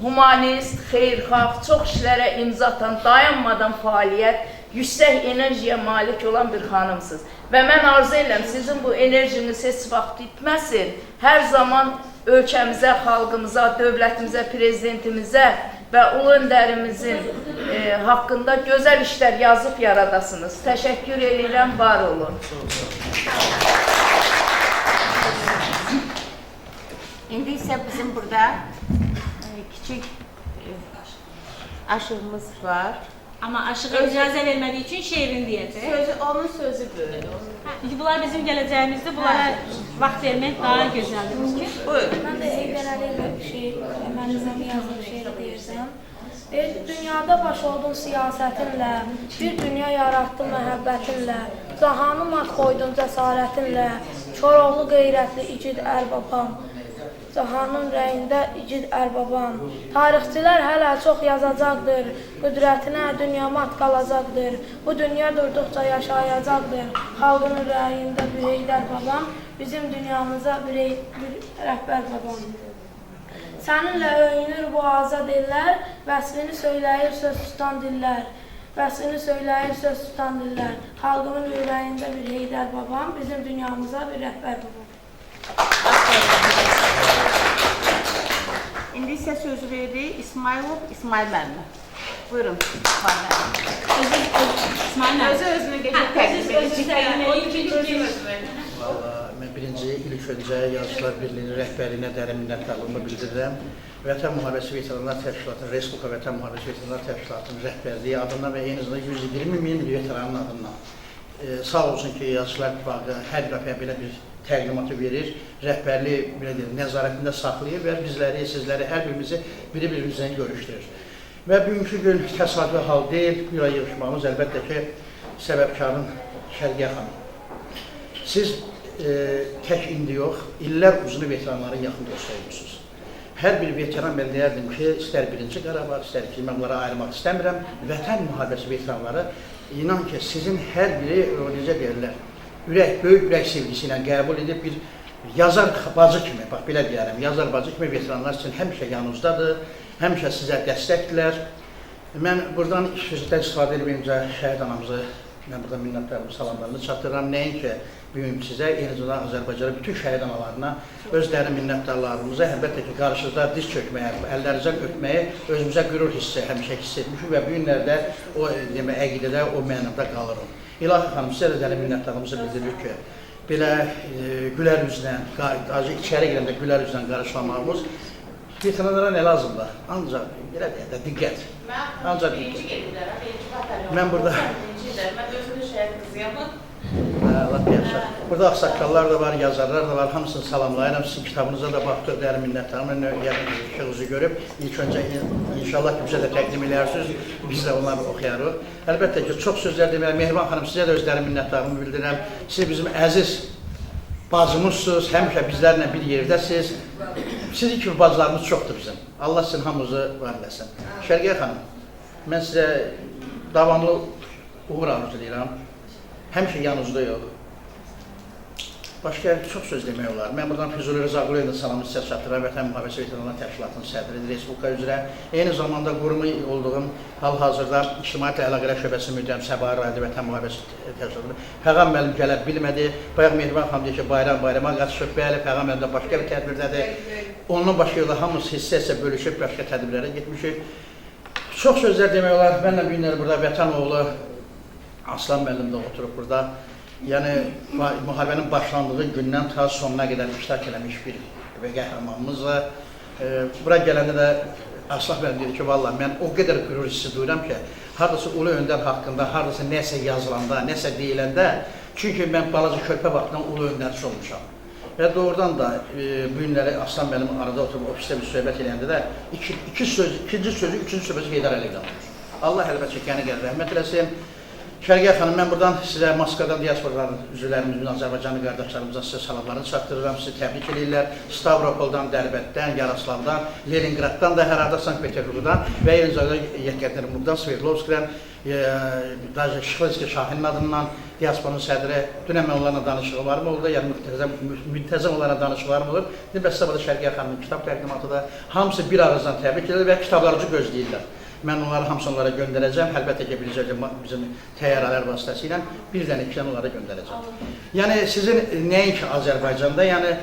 humanist, xeyirxah, çox işlərə imza atan, dayanmadan fəaliyyət, yüksək enerjiyə malik olan bir xanımsınız. Və mən arzu edirəm, sizin bu enerjiniz heç vaxt bitməsin. Hər zaman ölkəmizə, xalqımıza, dövlətimizə, prezidentimizə və Ulu Öndərimizin haqqında gözəl işlər yazıb yaradasınız. Təşəkkür edirəm, var olun. İndi isə bizim burada kiçik aşığımız var. Amma aşığa icazə vermədiyi üçün şeirini deyəcək. Sözü, onun sözü böyüdü. Çünki bunlar bizim gələcəyimizdir, bunlara vaxt vermək daha gözəldir. Buyur. Mən də Heydər Əliyevə şeir, mən Nizami yazdığım şeiri deyirəm. Dünyada baş oldun siyasətinlə, bir dünya yaratdın məhəbbətinlə, cahanı mat qoydun cəsarətinlə, Koroğlu qeyrətli igid ərbabam. Cahanın rəyində igid ərbabam. Tarixçilər hələ çox yazacaqdır, qüdrətinə dünya mat qalacaqdır. Bu dünya durduqca yaşayacaqdır. Xalqının rəyində bir Heydər babam, bizim dünyamıza bir rəhbər babam. Səninlə öyünür bu azad ellər, vəslini söyləyir söz tutan dillər. Vəslini söyləyir söz tutan dillər. Xalqımın ürəyində bir Heydər babam, bizim dünyamıza bir rəhbər babam. İndi isə sözü veririk İsmailov İsmail müəllimə. Buyurun İsmail müəllim. Özü özünü qəşəng təqdim edəcək. Vallahi mən birinci ilk öncə Yazıçılar Birliyinin rəhbərliyinə dərin minnətdarlığımı bildirirəm. Vətən Müharibəsi Veteranlar Təşkilatının, Respublika Vətən Müharibəsi Veteranlar Təşkilatının rəhbərliyi adından və eyni zamanda 120 min veteranın adından. Sağ olsun ki, Yazıçılar İttifaqı hər dəfə belə bir təqdimatı verir, rəhbərliyi belə deyim, nəzarətində saxlayır və bizləri, sizləri, hər birimizi biri-birimizlə görüşdürür. Və bugünkü gün təsadüfi hal deyil, bir ay yığışmağımız əlbəttə ki, səbəbkarın Şərqiyə xanım. Siz tək indi yox, illər uzunu veteranların yaxın dostu olmuşsunuz. Hər bir veteran, mən deyərdim ki, istər birinci Qarabağ, istər ikinci, mən bunlara ayırmaq istəmirəm, Vətən müharibəsi veteranları, inan ki, sizin hər biri, o necə deyirlər, ürək, böyük ürək sevgisi ilə qəbul edib bir yazar bacı kimi, bax belə deyərəm, yazar bacı kimi veteranlar sizin həmişə yanınızdadır, həmişə sizə dəstəkdirlər. Mən buradan sözdən istifadə edib öncə şəhid anamızı Mən burada minnətdarlığımı, salamlarımı çatdırıram. Nəinki bugün sizə, eyni zamanda Azərbaycanın bütün şəhid analarına öz dərin minnətdarlarımızı, əlbəttə ki, qarşınızda diz çökməyə, əllərinizdən öpməyi özümüzə qürur hissi həmişə hiss etmişik və bu günlərdə o demək, əqidədə, o mənada qalırıq. İlahi xanım, sizə də dərin minnətdarlığımızı bildiririk ki, belə gülər üzlə, içəri girəndə gülər üzlə qarşılamağımız veteranlara nə lazımdır? Ancaq, belə deyək də, diqqət. Ancaq diqqət. Mən burada... Mən özüm də şəhid qızıyam. Allah yaxşı. Burada ağsaqqallar da var, yazarlar da var. Hamısını salamlayıram. Sizin kitabınıza da baxdıq, dərin minnətdarım. İşığınızı görüb, ilk öncə inşallah ki, bizə də təqdim eləyərsiniz. Biz də onları oxuyarıq. Əlbəttə ki, çox sözlər deməliyəm. Mehriban xanım, sizə də öz dərin minnətdarımı bildirirəm. Siz bizim əziz bacımızsınız, həmişə bizlərlə bir yerdəsiniz. Sizin kimi bacılarımız çoxdur bizim. Allah sizin hamınızı var eləsin. Şərqiyə xanım, mən sizə davamlı uğur arzulayıram. Həmişə yanınızdayıq. Başqa çox söz demək olar. Mən buradan Füzuli Rızaquluyevin salamı sizə çatdıram. Vətən Müharibəsi Veteranlar Təşkilatının sədridir, Respublika üzrə. Eyni zamanda qurumu olduğum hal-hazırda İctimaiyyətlə Əlaqələr Şöbəsinin müdirəm Səbahi Rayonda Vətən Müharibəsi Təşkilatının Fəğan müəllim gələ bilmədi. Bayaq Mehriban xanım deyir ki, bayram bayrama qaçışıb. Bəli, Fəğan müəllim də başqa bir tədbirdədir. Ondan başqa yolda hamımız hissə-hissə bölüşüb başqa tədbirlərə getmişik. Çox sözlər demək olar. Mənlə bu günləri burada Vətən oğlu Aslan müəllim də oturub burada. Yəni, müharibənin başlandığı gündən ta sonuna qədər iştirak eləmiş bir qəhrəmanımız var. Bura gələndə də Aslan müəllim dedi ki, vallah mən o qədər qürur hissi duyuram ki, haradasa Ulu Öndər haqqında, haradasa nəsə yazılanda, nəsə deyiləndə, çünki mən balaca körpə vaxtından Ulu Öndərçi olmuşam. Və doğrudan da bu günləri Aslan müəllim arada oturub ofisdə bir söhbət eləyəndə də ikinci sözü, üçüncü söhbəti Heydər Əliyevdən olur. Allah əlbəttə qəni qədər rəhmət eləsin. Şərqiyə xanım, mən buradan sizə Moskvadan diasporaların üzvlərimizin, Azərbaycanlı qardaşlarımızdan sizə salamlarını çatdırıram, sizi təbrik edirlər. Stavropoldan, Dərbənddən, Yaroslavdan, Leningraddan da, hər harada Sankt-Peterburqdan və eyni zamanda Yekaterinburqdan, Sverdlovskdən, Şıxlinski Şahinin adından diasporanın sədri. Dünən mən onlarla danışıqlarım oldu, yəni müntəzəm onlarla danışıqlarım olur. Bəs sizə burada Şərqiyə xanımın kitab təqdimatı da hamısı bir ağızdan təbrik edirlər və kitablarınızı gözləyirlər. Mən onları hamısını onlara göndərəcəm. Əlbəttə ki, biləcək bizim təyyarələr vasitəsilə bir dənə, iki dənə onlara göndərəcəm. Yəni, sizin nəinki Azərbaycanda, yəni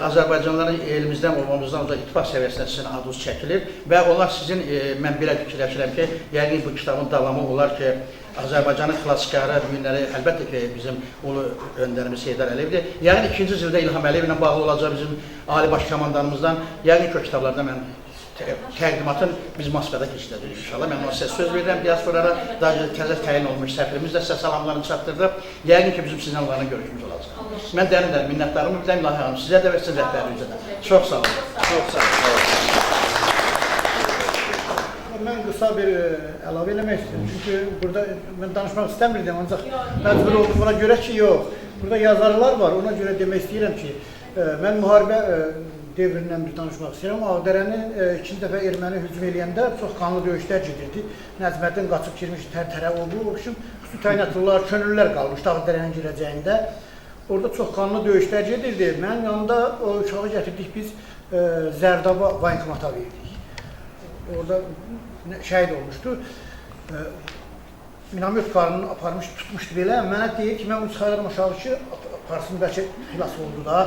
Azərbaycanlıların elimizdən, obamızdan uzaq ittifaq səviyyəsində sizin adınız çəkilir və onlar sizin, mən belə fikirləşirəm ki, yəqin bu kitabın davamı olar ki, Azərbaycanın xilaskarı bu günləri əlbəttə ki, bizim ulu öndərimiz Heydər Əliyevdir. Yəqin ikinci cildə İlham Əliyevlə bağlı olacaq bizim Ali Baş Komandanımızdan. Yəqin ki, o kitablarda mən təqdimatın biz Moskvada keçirəcəyik inşallah. Mən ona sizə söz verirəm diasporlara. Daha təzə təyin olmuş səfirimiz də sizə salamlarını çatdırdı. Yəqin ki, bizim sizinlə onların görüşümüz olacaq. Mən dərin-dərin minnətdarımı bildirəm İlahi xanım, sizə də və sizin rəhbərinizə də. Çox sağ olun. Çox sağ olun. Mən qısa bir əlavə eləmək istəyirəm. Çünki burada mən danışmaq istəmirdim, ancaq məcbur oldum ona görə ki, yox. Burada yazarlar var, ona görə demək istəyirəm ki, mən müharibə devrindən bir danışmaq istəyirəm. Ağdərənin ikinci dəfə erməni hücum eləyəndə çox qanlı döyüşlər gedirdi. Nəcməddin qaçıb girmişdi Tərtərə, o bu üçün xüsusi təyinatlılar, könüllülər qalmışdı Ağdərənin girəcəyində. Orada çox qanlı döyüşlər gedirdi. Mənim yanında o uşağı gətirdik biz Zərdaba voyenkomata verdik. Orada şəhid olmuşdu. Minamyot qarnını aparmış, tutmuşdu belə. Mənə deyir ki, mən onu çıxarıram uşağı ki, aparsın, bəlkə xilas oldu da.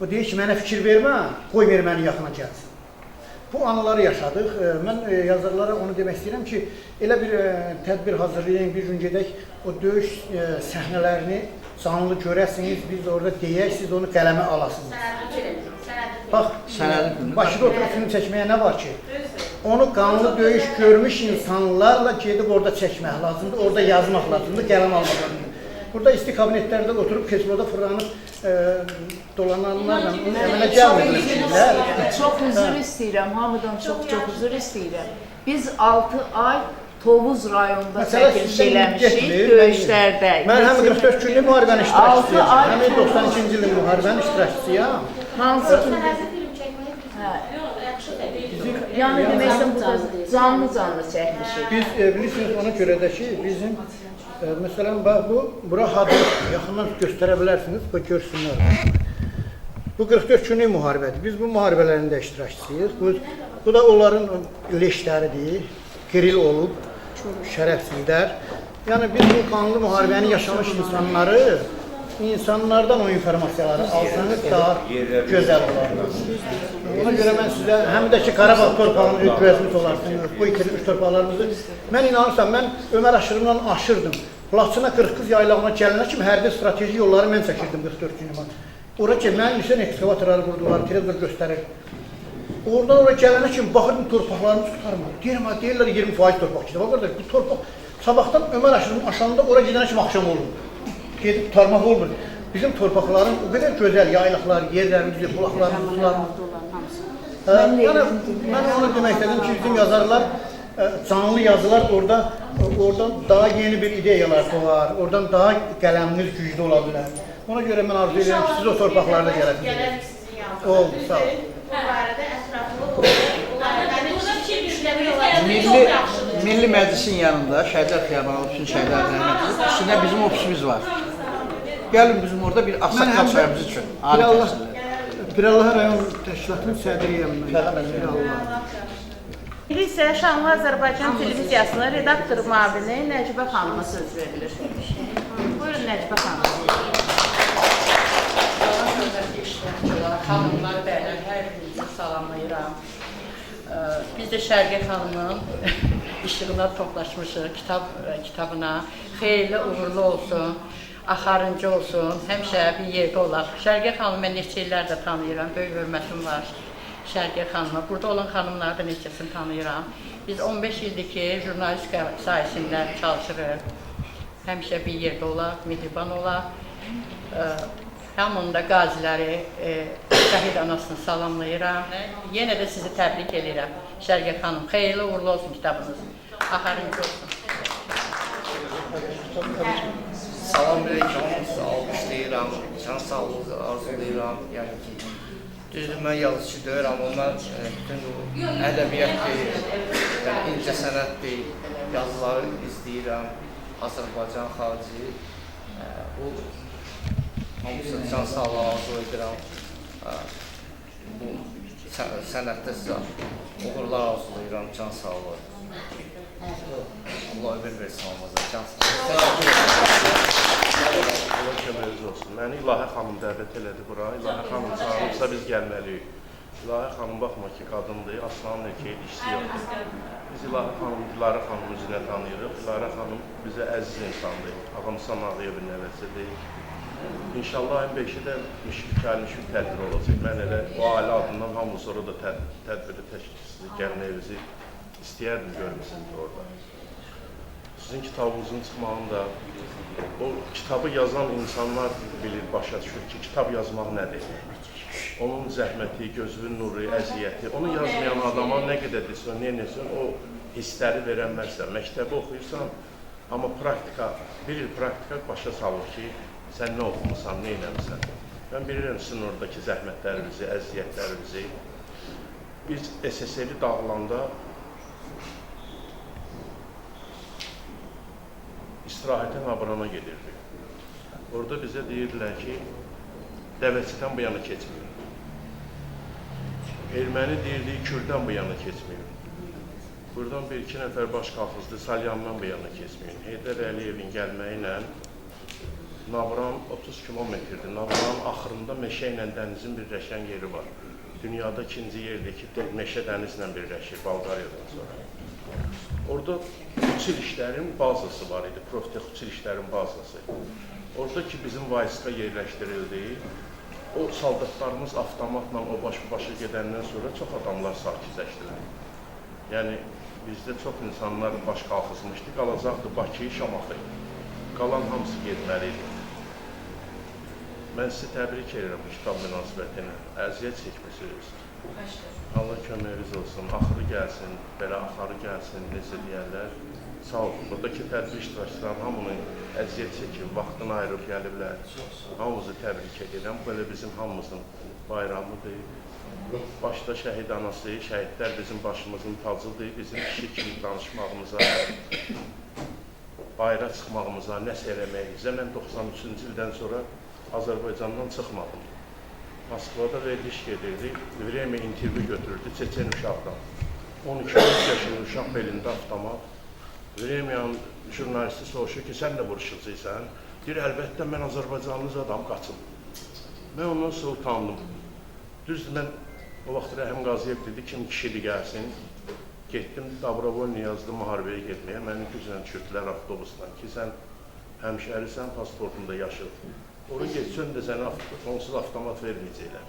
O deyir ki, mənə fikir vermə, qoy erməni yaxına gəlsin. Bu anları yaşadıq. Mən yazarlara onu demək istəyirəm ki, elə bir tədbir hazırlayın, bir gün gedək, o döyüş səhnələrini canlı görəsiniz, biz də orada deyək, siz onu qələmə alasınız. Bax, Bakıda oturub film çəkməyə nə var ki? Onu qanlı döyüş görmüş insanlarla gedib orada çəkmək lazımdır, orada yazmaq lazımdır, qələm almaq lazımdır. Burada isti kabinetlərdə oturub, kresloda fırlanıb dolananlarla əmələ gəlmir şeylər. Çox üzr istəyirəm, hamıdan çox-çox üzr istəyirəm. Biz 6 ay Tovuz rayonunda çəkiliş eləmişik döyüşlərdə. Mən həm 44 günlük müharibənin iştirakçısıyam, həm 92-ci ilin müharibənin iştirakçısıyam. Hansı? Yəni demək istəyirəm, burada canlı-canlı çəkmişik. Biz bilirsiniz ona görə də ki, bizim məsələn, bax bu, bura Hadrut, yaxından göstərə bilərsiniz, bu görsünlər. Bu 44 günlük müharibədir. Biz bu müharibələrin də iştirakçısıyıq. Bu da onların leşləridir, qiril olub, şərəfsizlər. Yəni biz bu qanlı müharibəni yaşamış insanları, insanlardan o informasiyaları alsanız daha gözəl olar. Ona görə mən sizə həm də ki Qarabağ torpağını güvəzmiş olarsınız, bu itirilmiş torpaqlarımızı. Mən inanırsam, mən Ömər Aşırımla aşırdım. Laçına 40 yaylağına gələnə kimi hərbi strateji yolları mən çəkirdim 44 günüma. Ora ki, mənim üçün ekskavatorları qurdular, televizor göstərir. Oradan ora gələnə kimi baxırdım torpaqlarımız qurtarmır. Deyirəm, deyirlər 20% torpaq gedir. Bax qardaş, bu torpaq sabahdan Ömər Aşırımın aşağında ora gedənə kimi axşam olur. Gedib qurtarmaq olmur. Bizim torpaqların o qədər gözəl yaylaqlar, yerlərimiz, bulaqlarımız, sularımız. Yəni mən onu demək istədim ki, bizim yazarlar, canlı yazılar orada, oradan daha yeni bir ideyalar doğar, oradan daha qələminiz güclü ola bilər. Ona görə mən arzu edirəm ki, siz o torpaqlarda gələsiniz. Gələrik sizin yanınıza. Oldu, sağ olun. Bu barədə ətraflı oldu. Milli Məclisin yanında Şəhidlər Xiyabanı, bütün Şəhidlər Rəhmətli, üstündə bizim ofisimiz var. Gəlin bizim orada bir ağsaqqal çayımız üçün. Ali təhsillər. Pirallah rayon təşkilatının sədriyəm mən. İndi isə Şanlı Azərbaycan Televiziyasının redaktor müavini Nəcibə xanıma söz verilir. Buyurun Nəcibə xanım. Salam hörmətli iştirakçılar, xanımlar, bəylər, hər birinizi salamlayıram. Biz də Şərqiyə xanımın işığına toplaşmışıq, kitabına. Xeyirli, uğurlu olsun, axarıncı olsun, həmişə bir yerdə olaq. Şərqiyə xanımı mən neçə illərdir tanıyıram, böyük hörmətim var Şərqiyə xanıma. Burada olan xanımları da neçəsini tanıyıram. Biz 15 ildir ki, jurnalistika sahəsində çalışırıq. Həmişə bir yerdə olaq, mehriban olaq. Hamının da qaziləri, şəhid anasını salamlayıram. Yenə də sizi təbrik edirəm Şərqiyə xanım. Xeyirli uğurlu olsun kitabınız. Axarıncı olsun. Salam aleyküm, sizi alqışlayıram, can sağlığı arzulayıram. Yəni ki, düzdür, mən yazıcı deyirəm, amma mən bütün bu ədəbiyyat deyil, yəni incəsənət deyil, yazıları izləyirəm, Azərbaycan xarici, bu hamısı can sağlığı arzu edirəm. Bu sənətdə sizə uğurlar arzulayıram, can sağlığı. Allah ömür versin olmaza, can sağlığı. Allah köməyiniz olsun. Məni İlahə xanım dəvət elədi bura. İlahə xanım çağırıbsa biz gəlməliyik. İlahə xanım baxma ki, qadındır, aslanın erkeği dişisi yoxdur. Biz İlahə xanım, Dilarə xanımı üzünə tanıyırıq. Dilarə xanım bizə əziz insandır. Ağamsan Ağayevin nəvəsidir. İnşallah ayın 5-i də müşkül tədbir olacaq. Mən elə o ailə adından hamı sonra da tədbiri təşkil gəlməyinizi istəyərdim görmüsünüz orada. Sizin kitabınızın çıxmağını da o kitabı yazan insanlar bilir, başa düşür ki, kitab yazmaq nədir? Onun zəhməti, gözünün nuru, əziyyəti, onu yazmayan adama nə qədər desən, nə desən, o hissləri verənməzsən. Məktəbi oxuyursan, amma praktika, bir il praktika başa salır ki, sən nə oxumusan, nə eləmisən. Mən bilirəm sizin oradakı zəhmətlərimizi, əziyyətlərimizi. Biz SSR-i dağılanda istirahətə Nabrana gedirdik. Orada bizə deyirdilər ki, Dəvəçidən bu yana keçmir. Erməni deyirdi, Kürdən bu yana keçmir. Buradan bir-iki nəfər baş qalxızdı, Salyandan bu yana keçməyin. Heydər Əliyevin gəlməyi ilə Nabran 30 kilometrdir. Nabranın axırında meşə ilə dənizin birləşən yeri var. Dünyada ikinci yerdir ki, meşə dənizlə birləşir, Bolqariyadan sonra. Orada uçilişlərin bazası var idi, proftex uçilişlərin bazası. Orada ki, bizim vayska yerləşdirildi, o soldatlarımız avtomatla o baş-başa gedəndən sonra çox adamlar sakitləşdilər. Yəni, bizdə çox insanlar baş qalxızmışdı, qalacaqdı Bakı, Şamaxı. Qalan hamısı getməli idi. Mən sizi təbrik edirəm bu kitab münasibətinə. Əziyyət çəkmişsiniz. Allah köməyiniz olsun, axırı gəlsin, belə axarı gəlsin, necə deyərlər. Sağ olun, buradakı tədbir iştirakçıların hamının əziyyət çəkib, vaxtını ayırıb gəliblər. Hamımızı təbrik edirəm. Belə bizim hamımızın bayramıdır. Başda şəhid anası, şəhidlər bizim başımızın tacıdır. Bizim kişi kimi danışmağımıza, bayıra çıxmağımıza, nəsə eləməyimizə. Mən 93-cü ildən sonra Azərbaycandan çıxmadım. Moskvada veriliş gedirdi, Vremya intervyu götürürdü Çeçen uşaqdan. 12-13 yaşında uşaq belində avtomat. Vremyan jurnalisti soruşur ki, sən də vuruşucuysan. Deyir, əlbəttə mən Azərbaycanlı adam, qaçım. Mən ondan sonra utandım. Düzdür, mən o vaxt Rəhim Qaziyev dedi, kim kişidir gəlsin. Getdim, Dabrovolni yazdım müharibəyə getməyə. Məni güclə düşürdülər avtobusdan ki, sən həmşərisən, pasportunda yaşıl. Ora getsən də sənə onsuz avtomat verməyəcəklər.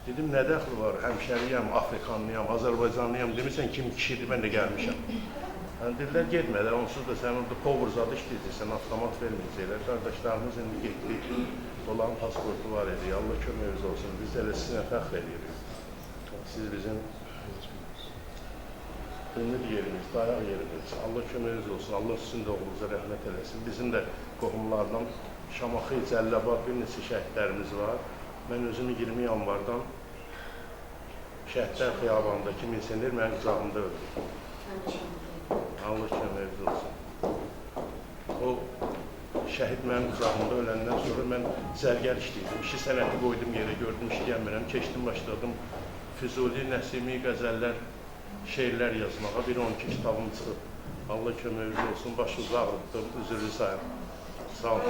Dedim, nə dəxli var, həmşəriyəm, Afrikanlıyam, Azərbaycanlıyam, demirsən kim kişidir, mən də gəlmişəm. Yəni, dedilər, getmə də, onsuz da sən orada power zadı işləyəcəksən, avtomat verməyəcəklər. Qardaşlarımız indi getdi, onların pasportu var idi, Allah köməyiniz olsun, biz elə sizinlə fəxr edirik. Siz bizim ümid yerimiz, dayaq yerimiz, Allah köməyiniz olsun, Allah sizin də oğlunuza rəhmət eləsin. Bizim də qohumlardan Şamaxı, Cəllabad bir neçə şəhidlərimiz var. Mən özümü 20 yanvardan Şəhidlər Xiyabanındakı milsioner mənim qucağımda öldü. Allah köməyiniz olsun. O şəhid mənim qucağımda öləndən sonra mən zərgər işləyirdim. İşi sənəti qoydum yerə, gördüm işləyəmirəm. Keçdim, başladım Füzuli, Nəsimi, qəzəllər, şeirlər yazmağa. Bir 12 kitabım çıxıb. Allah köməyiniz olsun. Başınızı ağrıtdım, üzürlü sayım. Sağ olun.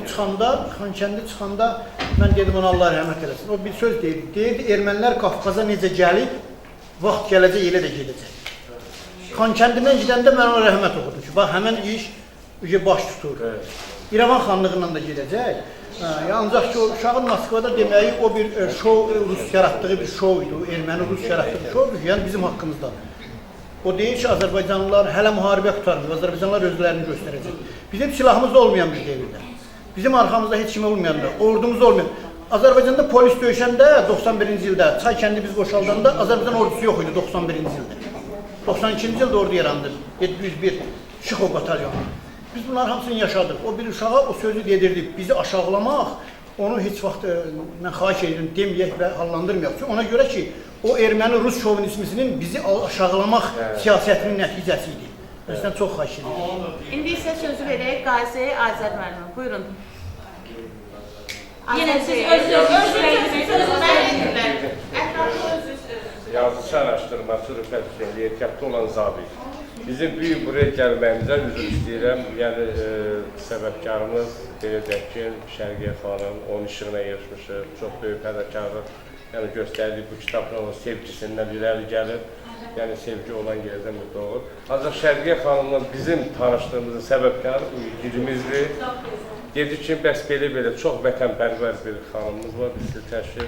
Xankəndi çıxanda mən dedim ona Allah rəhmət eləsin. O bir söz deyirdi. Deyirdi, ermənilər Qafqaza necə gəlib, vaxt gələcək, elə də gedəcək. Xankəndindən gedəndə mən ona rəhmət oxudum ki, bax, həmən iş baş tutur. İrəvan xanlığından da gedəcək. Ancaq ki, o uşağın Moskvada deməyi o bir şov, Rus yaratdığı bir şov idi, erməni Rus yaratdığı şovdur ki, yəni bizim haqqımızdadır. O deyir ki, Azərbaycanlılar hələ müharibə qurtarmır, Azərbaycanlılar özlərini göstərəcək. Bizim silahımız olmayan bir devirdə, bizim arxamızda heç kim olmayanda, ordumuz olmayan. Azərbaycanda polis döyüşəndə 91-ci ildə, Çay kəndi biz boşaldanda Azərbaycan ordusu yox idi 91-ci ildə. 92-ci ildə ordu yarandı, 701 Şıxov batalyonu. Biz bunların hamısını yaşadıq. O bir uşağa o sözü dedirdi, bizi aşağılamaq, onu heç vaxt mən xahiş edirəm, deməyək və hallandırmayaq. Çünki ona görə ki, o erməni-rus şovinizminin bizi aşağılamaq siyasətinin nəticəsi idi. Mən sizdən çox xahiş edirəm. İndi isə sözü verək Qazi Azər müəllimə. Buyurun. Yenə siz özünüz. Yazıcı araşdırmacı Rüfət Hüseynli, ehtiyatlı olan zabit. Bizim bu gün buraya gəlməyimizə üzr istəyirəm. Yəni, səbəbkarımız, belə deyək ki, Şərqiyə xanım, onun işığına yığışmışıq, çox böyük fədakarlıq. Yəni, göstərdik bu kitabla onun sevgisindən irəli gəlir. Yəni, sevgi olan yerdən də doğur. Ancaq Şərqiyə xanımla bizim tanışdığımızın səbəbkarı bu ilgimizdir. Dedi ki, bəs belə-belə çox vətənpərvər bir xanımımız var, biz sizi təşkil.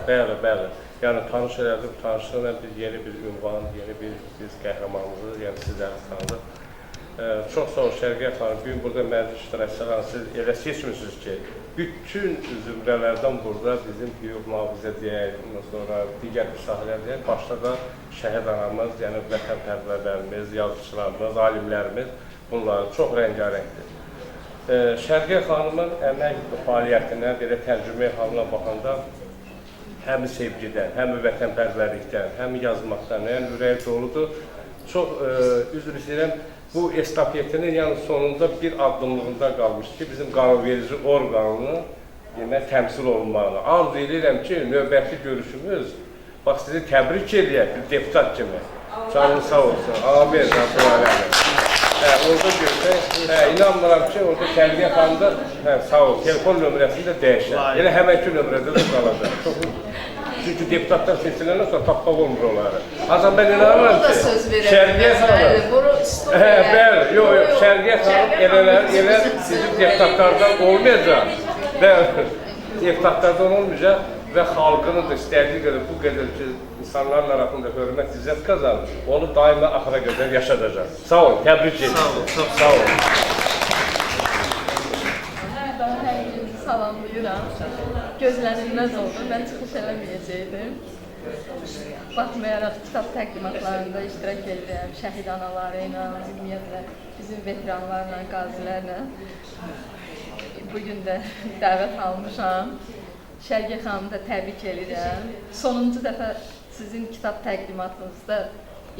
Bəli, bəli. Yəni, tanış elədik, tanışlıqla biz yeni bir ünvan, yeni bir biz qəhrəmanımızı, yəni sizləri tanıdıq. Çox sağ olun Şərqiyə xanım, bugün burada məclis iştirakçıları siz elə seçmişsiniz ki, bütün zümrələrdən burada bizim hüquq mühafizə deyək, ondan sonra digər bir sahələr deyək, başda da şəhid anamız, yəni vətənpərvərlərimiz, yazıçılarımız, alimlərimiz bunların çox rəngarəngdir. Şərqiyə xanımın əmək fəaliyyətinə, belə tərcümə halına baxanda həm sevgidən, həm vətənpərvərlikdən, həm yazmaqdan, yəni ürəyi doludur. Çox üzr istəyirəm, bu estafetinin yəni sonunda bir addımlığında qalmışdı ki, bizim qanunverici orqanını demək, təmsil olunmağını. Arzu edirəm ki, növbəti görüşümüz, bax sizi təbrik eləyək bir deputat kimi. Canınız sağ olsun. Amin. Orada görsək, inanmıram ki, orada Şərqiyə xanım da, sağ ol, telefon nömrəsini də dəyişər. Elə həmənki nömrədə də qalacaq. Çünki deputatlar seçiləndən sonra tapmaq olmur onları. Ancaq mən inanıram ki, Şərqiyə xanım... Bəli, yox, yox, Şərqiyə xanım elə sizin deputatlardan olmayacaq. Bəli, deputatlardan olmayacaq və xalqının da istədiyi qədər, bu qədər ki, insanların arasında hörmət, izzət qazanır, onu daima axıra qədər yaşadacaq. Sağ olun, təbrik edirəm. Sağ olun, çox sağ olun. Mən hər birini salamlayıram. Gözlənilməz oldu, mən çıxış eləməyəcəkdim. Baxmayaraq kitab təqdimatlarında iştirak edirəm, şəhid anaları ilə, ümumiyyətlə bizim veteranlarla, qazilərlə. Bugün də dəvət almışam. Şərqiyə xanımı da təbrik edirəm. Sonuncu dəfə sizin kitab təqdimatınızda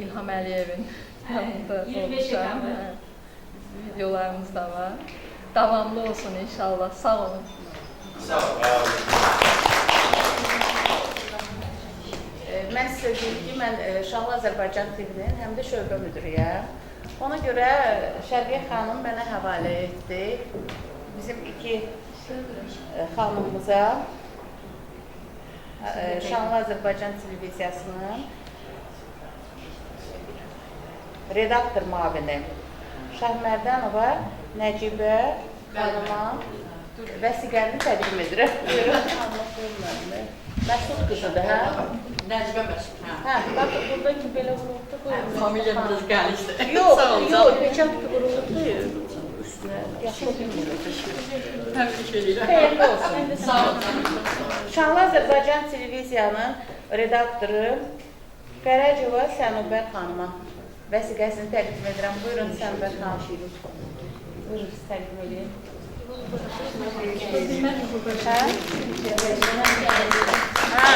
İlham Əliyevin kitabında olmuşam. Videolarımız da var. Davamlı olsun inşallah. Sağ olun. Sağ olun. deyim ki, mən Şanlı Azərbaycan TV-nin həm də şöbə müdürüyəm. Ona görə Şərqiyə xanım mənə həvalə etdi. Bizim iki xanımımıza Şanlı Azərbaycan Televiziyasının redaktor müavini Şahmərdanova Nəcibə xanıma vəsiqəni təqdim edirəm. Buyurun. Məsud qızıdır, hə? Nəcibə Məsud, hə. Hə, bax, burada ki, belə vurulubdur. Familiya biraz gəlişdi. Yox, yox, peçat ki, vurulubdur üstünə. Yaxşı bilmirəm. Təbrik edirəm. Xeyirli olsun. Sağ olun. Şanlı Azərbaycan Televiziyanın redaktoru Fərəcova Sənubər xanıma vəsiqəsini təqdim edirəm. Buyurun, Sənubər xanım. Buyurun, siz təqdim edin. Hə? Hə.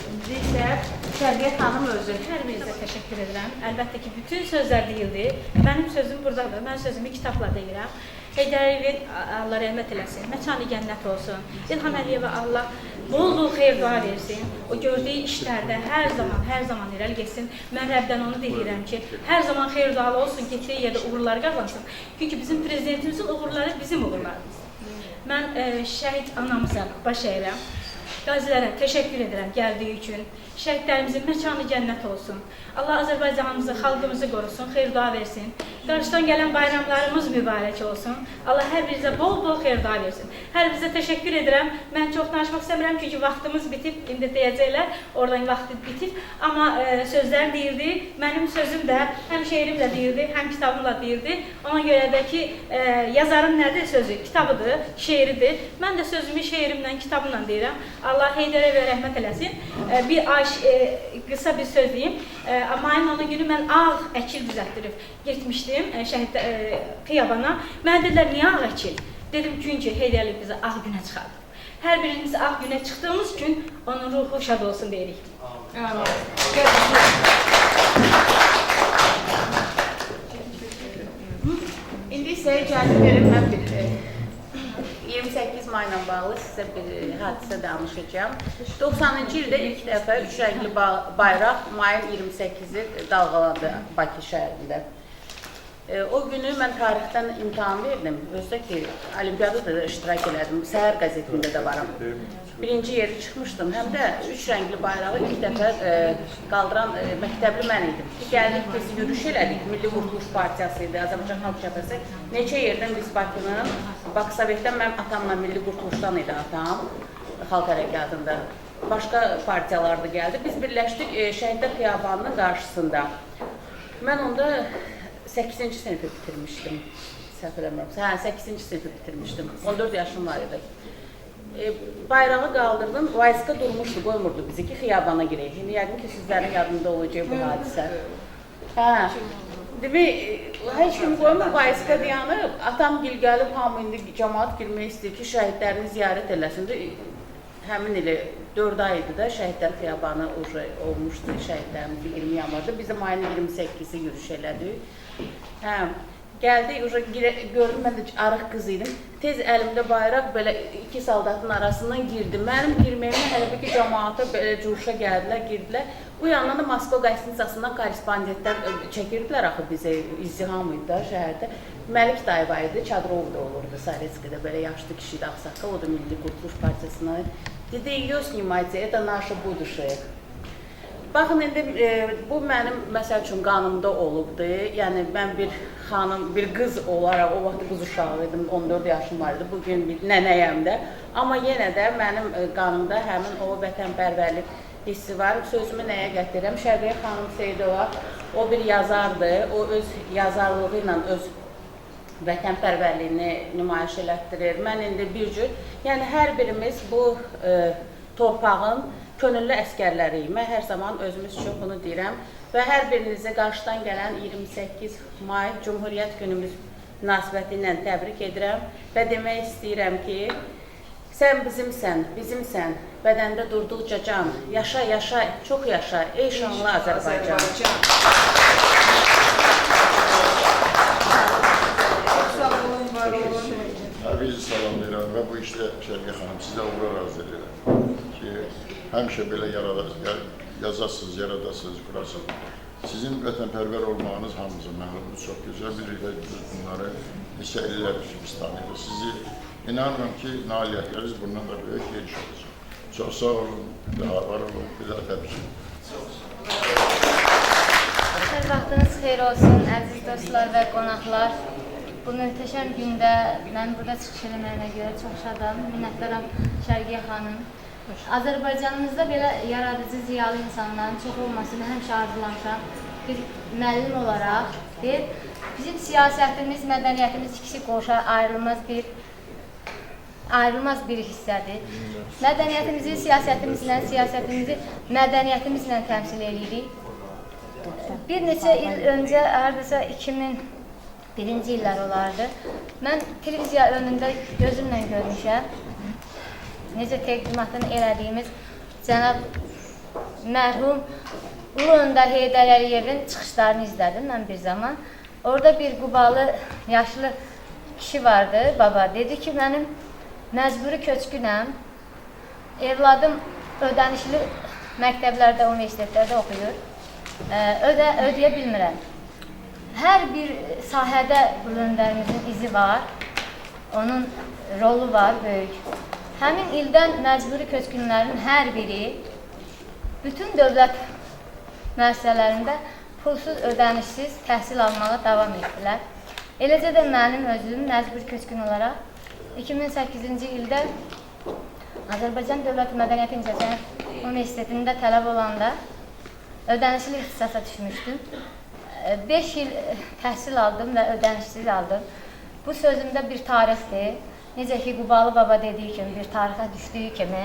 İndi isə Şərqiyə xanım özü. Hər birinizə təşəkkür edirəm. Əlbəttə ki, bütün sözlər deyildi. Mənim sözüm buradadır. Mən sözümü kitabla deyirəm. Heydər Əliyevin Allah rəhmət eləsin, məkanı cənnət olsun. İlham Əliyevə Allah bol-bol xeyir dua versin. O gördüyü işlərdə hər zaman irəli getsin. Mən Rəbdən onu diləyirəm ki, hər zaman xeyir dualı olsun, getdiyi yerdə uğurlar qazansın. Çünki bizim prezidentimizin uğurları bizim uğurlarımızdır. Mən şəhid anamıza baş əyirəm. Qazilərə təşəkkür edirəm gəldiyi üçün. Şəhidlərimizin məkanı cənnət olsun. Allah Azərbaycanımızı, xalqımızı qorusun, xeyir dua versin. Qarşıdan gələn bayramlarımız mübarək olsun. Allah hər birinizə bol-bol xeyir dua versin. Hər birinizə təşəkkür edirəm. Mən çox danışmaq istəmirəm, çünki vaxtımız bitib, indi deyəcəklər, oradan vaxtı bitib. Amma sözlər deyildi, mənim sözüm də həm şeirimlə deyildi, həm kitabımla deyildi. Ona görə də ki, yazarın nədir sözü? Kitabıdır, şeiridir. Mən də sözümü şeirimlə, kitabımla deyirəm. Allah Heydər Əliyevə rəhmət eləsin. Bir qısa bir söz deyim. Mayın 10 günü mən ağ əkil düzəltdirib getmişdim şəhid xiyabana. Mənə dedilər, niyə ağ əkil? Dedim, çünki Heydər Əliyev bizi ağ günə çıxardı. Hər birimiz ağ günə çıxdığımız gün onun ruhu şad olsun deyirik. İndi isə icazə verin, mən bir 28 mayla bağlı sizə bir hadisə danışacağım. 90-cı ildə ilk dəfə üç rəngli bayraq mayın 28-i dalğalandı Bakı şəhərində. O günü mən tarixdən imtahan verdim. Özdə ki, olimpiyada da iştirak elədim. Səhər qəzetində də varam. Birinci yeri çıxmışdım. Həm də üç rəngli bayrağı ilk dəfə qaldıran məktəbli mən idim. Gəldik, biz yürüyüş elədik. Milli Qurtuluş Partiyası idi, Azərbaycan Xalq Cəbhəsi. Neçə yerdən biz Bakının, Bakısovetdən mənim atamla Milli Qurtuluşdan idi atam, Xalq Hərəkatında. Başqa partiyalar da gəldi. Biz birləşdik Şəhidlər Xiyabanının qarşısında. Mən onda 8-ci sinifi bitirmişdim, səhv eləmirəm. Hə, 8-ci sinifi bitirmişdim. 14 yaşım var idi. Bayrağı qaldırdım, vayska durmuşdu, qoymurdu bizi ki, xiyabana girək. İndi yəqin ki, sizlərin yadında olacaq bu hadisə. Hə, demək, heç kim qoymur, vayska dayanıb. Atam gil gəlib, hamı indi cəmaat girmək istəyir ki, şəhidlərini ziyarət eləsin. Həmin ili 4 ay idi də Şəhidlər Xiyabanı olmuşdu, şəhidlərimizi 20 yanvarda. Biz də mayın 28-i yürüyüş elədik. Hə, gəldik, gördüm, mən də arıq qız idim. Tez əlimdə bayraq belə iki saldatın arasından girdim. Mənim girməyimə hələ bir ki, cəmaata belə curuşa gəldilər, girdilər. Bu yandan da Moskva qəsnisasından korrespondentlər çəkirdilər axı bizə, izdiham idi da şəhərdə. Məlik Dayıva idi, Çadrovda olurdu, Saretskidə belə yaşlı kişi idi, ağsaqqal, o da Milli Qurtuluş Partiyasına. Dedi, ее снимайте, это наше будущее. Baxın, indi bu mənim, məsəl üçün, qanımda olubdu. Yəni, mən bir xanım, bir qız olaraq, o vaxt qız uşağı idim, 14 yaşım var idi, bugün bir nənəyəm də. Amma yenə də mənim qanımda həmin o vətənpərvərlik hissi var. Sözümü nəyə gətirirəm? Şərqiyə xanım Seyidova, o bir yazardı, o öz yazarlığı ilə öz vətənpərvərliyini nümayiş elətdirir. Mən indi bir cür, yəni hər birimiz bu torpağın könüllü əskərləriyik. Mən hər zaman özümüz üçün bunu deyirəm və hər birinizi qarşıdan gələn 28 may Cumhuriyyət günümüz münasibəti ilə təbrik edirəm və demək istəyirəm ki, sən bizimsən, bizimsən, bədəndə durduqca can, yaşa, yaşa, çox yaşa, ey şanlı Azərbaycan. Çox sağ olun, var olun. Və bu işdə Şərqiyə xanım sizə uğurlar arzu edirəm ki, həmişə belə yazasınız, yaradasınız, qurasınız. Sizin vətənpərvər olmağınız hamımıza məlumdur, çox gözəl bilirik və biz bunları neçə illərdir ki, biz tanıyırıq. Sizi inanıram ki, nailiyyətləriniz bundan da böyük geniş olacaq. Çox sağ olun, bir daha var olun, bir daha təbrik edirəm. Hər vaxtınız xeyir olsun, əziz dostlar və qonaqlar. Bu möhtəşəm gündə mən burada çıxış eləməyimə görə çox şadam, minnətdaram Şərqiyə xanım. Azərbaycanımızda belə yaradıcı, ziyalı insanların çox olmasını həmişə arzulamışam. Bir müəllim olaraq, bizim siyasətimiz, mədəniyyətimiz ikisi qoşa ayrılmaz bir hissədir. Mədəniyyətimizi siyasətimizlə, siyasətimizi mədəniyyətimizlə təmsil edirik. Bir neçə il öncə, hardasa 2001-ci illər olardı. Mən televiziya önündə gözümlə görmüşəm. Necə təqdimatını elədiyimiz cənab mərhum Ulu Öndər Heydər Əliyevin çıxışlarını izlədim mən bir zaman. Orada bir Qubalı yaşlı kişi vardı, baba. Dedi ki, mənim məcburi köçkünəm, evladım ödənişli məktəblərdə, universitetlərdə oxuyur, ödəyə bilmirəm. Hər bir sahədə Ulu Öndərimizin izi var, onun rolu var böyük. Həmin ildən məcburi köçkünlərin hər biri bütün dövlət müəssisələrində pulsuz, ödənişsiz təhsil almağa davam etdilər. Eləcə də mənim özüm məcburi köçkün olaraq 2008-ci ildə Azərbaycan Dövlət Mədəniyyət İncəsənət Universitetində tələb olanda ödənişli ixtisasa düşmüşdüm. 5 il təhsil aldım və ödənişsiz aldım. Bu sözümdə bir tarixdir. Necə ki, Qubalı baba dediyi kimi, bir tarixə düşdüyü kimi,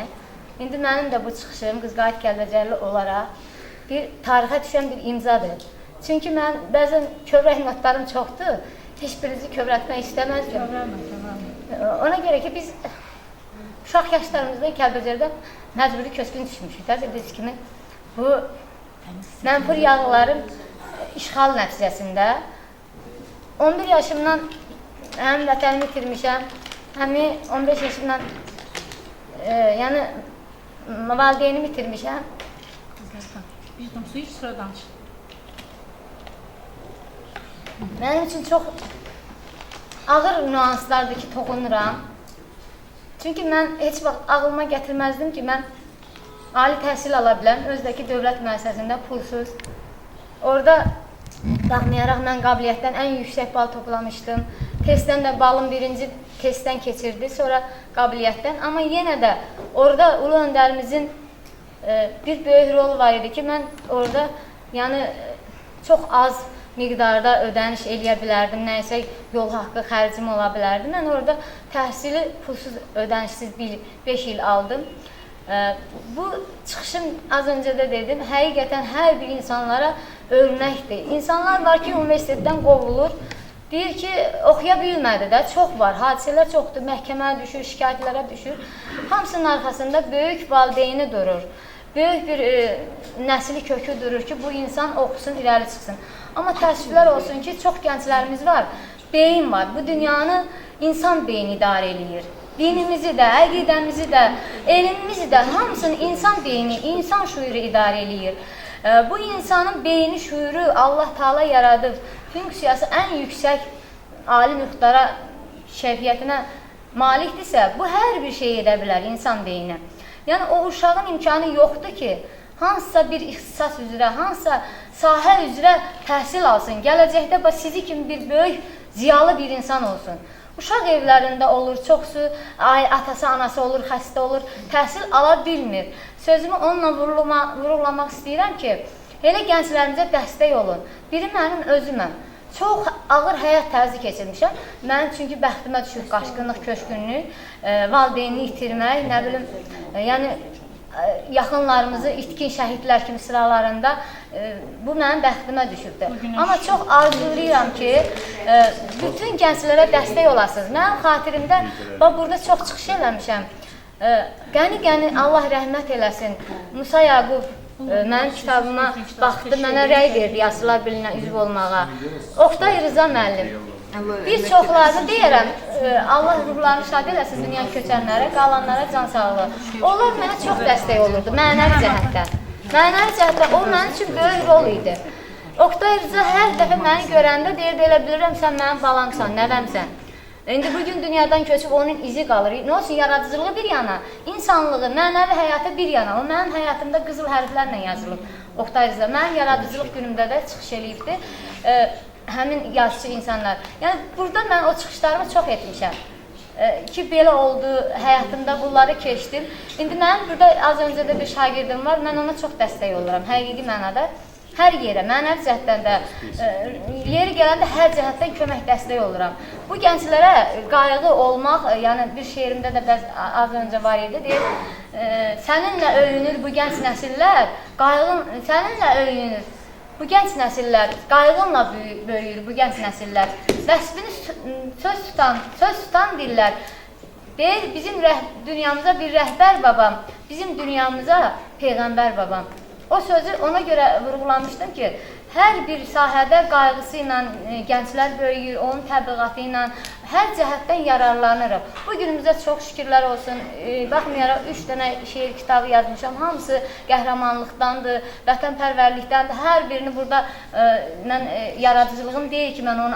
indi mənim də bu çıxışım Qızqayıt Kəlbəcərli olaraq bir tarixə düşən bir imzadır. Çünki mən bəzən kövrək notlarım çoxdur, heç birinizi kövrətmək istəməzdim. Ona görə ki, biz uşaq yaşlarımızda Kəlbəcərdə məcburi köçkün düşmüşük də, bildiyiniz kimi. Bu mənfur yağların işğal nəticəsində 11 yaşımdan həm vətənimi itirmişəm, həm 15 yaşımdan yəni valideynimi itirmişəm. Bir yudum su iç, sonra danış. Mənim üçün çox ağır nüanslardır ki, toxunuram. Çünki mən heç vaxt ağlıma gətirməzdim ki, mən ali təhsil ala biləm, özdəki dövlət müəssisəsində pulsuz. Orada baxmayaraq mən qabiliyyətdən ən yüksək bal toplamışdım. Testdən də balım birinci testdən keçirdi, sonra qabiliyyətdən. Amma yenə də orada Ulu Öndərimizin bir böyük rolu var idi ki, mən orada yəni çox az miqdarda ödəniş eləyə bilərdim, nəyisə yol haqqı xərcim ola bilərdi. Mən orada təhsili pulsuz, ödənişsiz 5 il aldım. Bu çıxışım az öncə də dedim, həqiqətən hər bir insanlara örnəkdir. İnsanlar var ki, universitetdən qovulur, deyir ki, oxuya bilmədi də, çox var, hadisələr çoxdur, məhkəməyə düşür, şikayətlərə düşür. Hamısının arxasında böyük valideyni durur, böyük bir nəsli kökü durur ki, bu insan oxusun, irəli çıxsın. Amma təəssüflər olsun ki, çox gənclərimiz var, beyin var, bu dünyanı insan beyni idarə eləyir. Dinimizi də, əqidəmizi də, elmimizi də, hamısını insan beyni, insan şüuru idarə eləyir. Bu insanın beyni, şüuru Allah Taala yaradıb, funksiyası ən yüksək ali miqdara, keyfiyyətinə malikdirsə, bu hər bir şey edə bilər insan beyni. Yəni, o uşağın imkanı yoxdur ki, hansısa bir ixtisas üzrə, hansısa sahə üzrə təhsil alsın. Gələcəkdə sizi kimi bir böyük, ziyalı bir insan olsun. Uşaq evlərində olur, çoxsu atası, anası olur, xəstə olur, təhsil ala bilmir. Sözümü onunla vurğulamaq istəyirəm ki, elə gənclərimizə dəstək olun. Biri mənim özüməm. Çox ağır həyat tərzi keçirmişəm. Mənim çünki bəxtimə düşüb qaçqınlıq, köçkünlük, valideynini itirmək, nə bilim, yəni yaxınlarımızı itkin şəhidlər kimi sıralarında bu mənim bəxtimə düşübdür. Amma çox arzulayıram ki, bütün gənclərə dəstək olasınız. Mənim xatirimdə, bax burada çox çıxış eləmişəm. Qəni-qəni Allah rəhmət eləsin. Musa Yaqub mənim kitabıma baxdı, mənə rəy verdi Yazıçılar Birliyinə üzv olmağa. Oqtay Rıza müəllim, Bir çoxlarını deyərəm, Allah ruhlarını şad eləsin dünya köçənlərə, qalanlara can sağlığı. Onlar mənə çox dəstək olurdu, mənəvi cəhətdən. Mənəvi cəhətdən o mənim üçün böyük rol idi. Oqtay Rza hər dəfə məni görəndə deyirdi, elə bilirəm, sən mənim balamsan, nəvəmsən. İndi bugün dünyadan köçüb onun izi qalır. Nə olsun, yaradıcılığı bir yana, insanlığı, mənəvi həyatı bir yana. O mənim həyatımda qızıl hərflərlə yazılıb. Oqtay Rza mənim yaradıcılıq günümdə də çıxış eləyibdi. Həmin yazıcı insanlar. Yəni, burada mən o çıxışlarımı çox etmişəm. Ki, belə oldu, həyatımda bunları keçdim. İndi mənim burada az öncə də bir şagirdim var, mən ona çox dəstək oluram, həqiqi mənada. Hər yerə, mənəvi cəhətdən də, yeri gələndə hər cəhətdən kömək dəstək oluram. Bu gənclərə qayğı olmaq, yəni bir şeirimdə də bəz, az öncə var idi, deyir, səninlə öyünür bu gənc nəsillər, qayğın, səninlə öyünür bu gənc nəsillər, qayğınla böyüyür bu gənc nəsillər. Vəsfini söz tutan dillər, deyir, bizim dünyamıza bir rəhbər babam, bizim dünyamıza peyğəmbər babam. O sözü ona görə vurğulamışdım ki, hər bir sahədə qayğısı ilə gənclər böyüyür, onun təbliğatı ilə hər cəhətdən yararlanırıq. Bu günümüzdə çox şükürlər olsun, baxmayaraq 3 dənə şeir kitabı yazmışam, hamısı qəhrəmanlıqdandır, vətənpərvərlikdəndir. Hər birini burada mən yaradıcılığım deyil ki, mən onu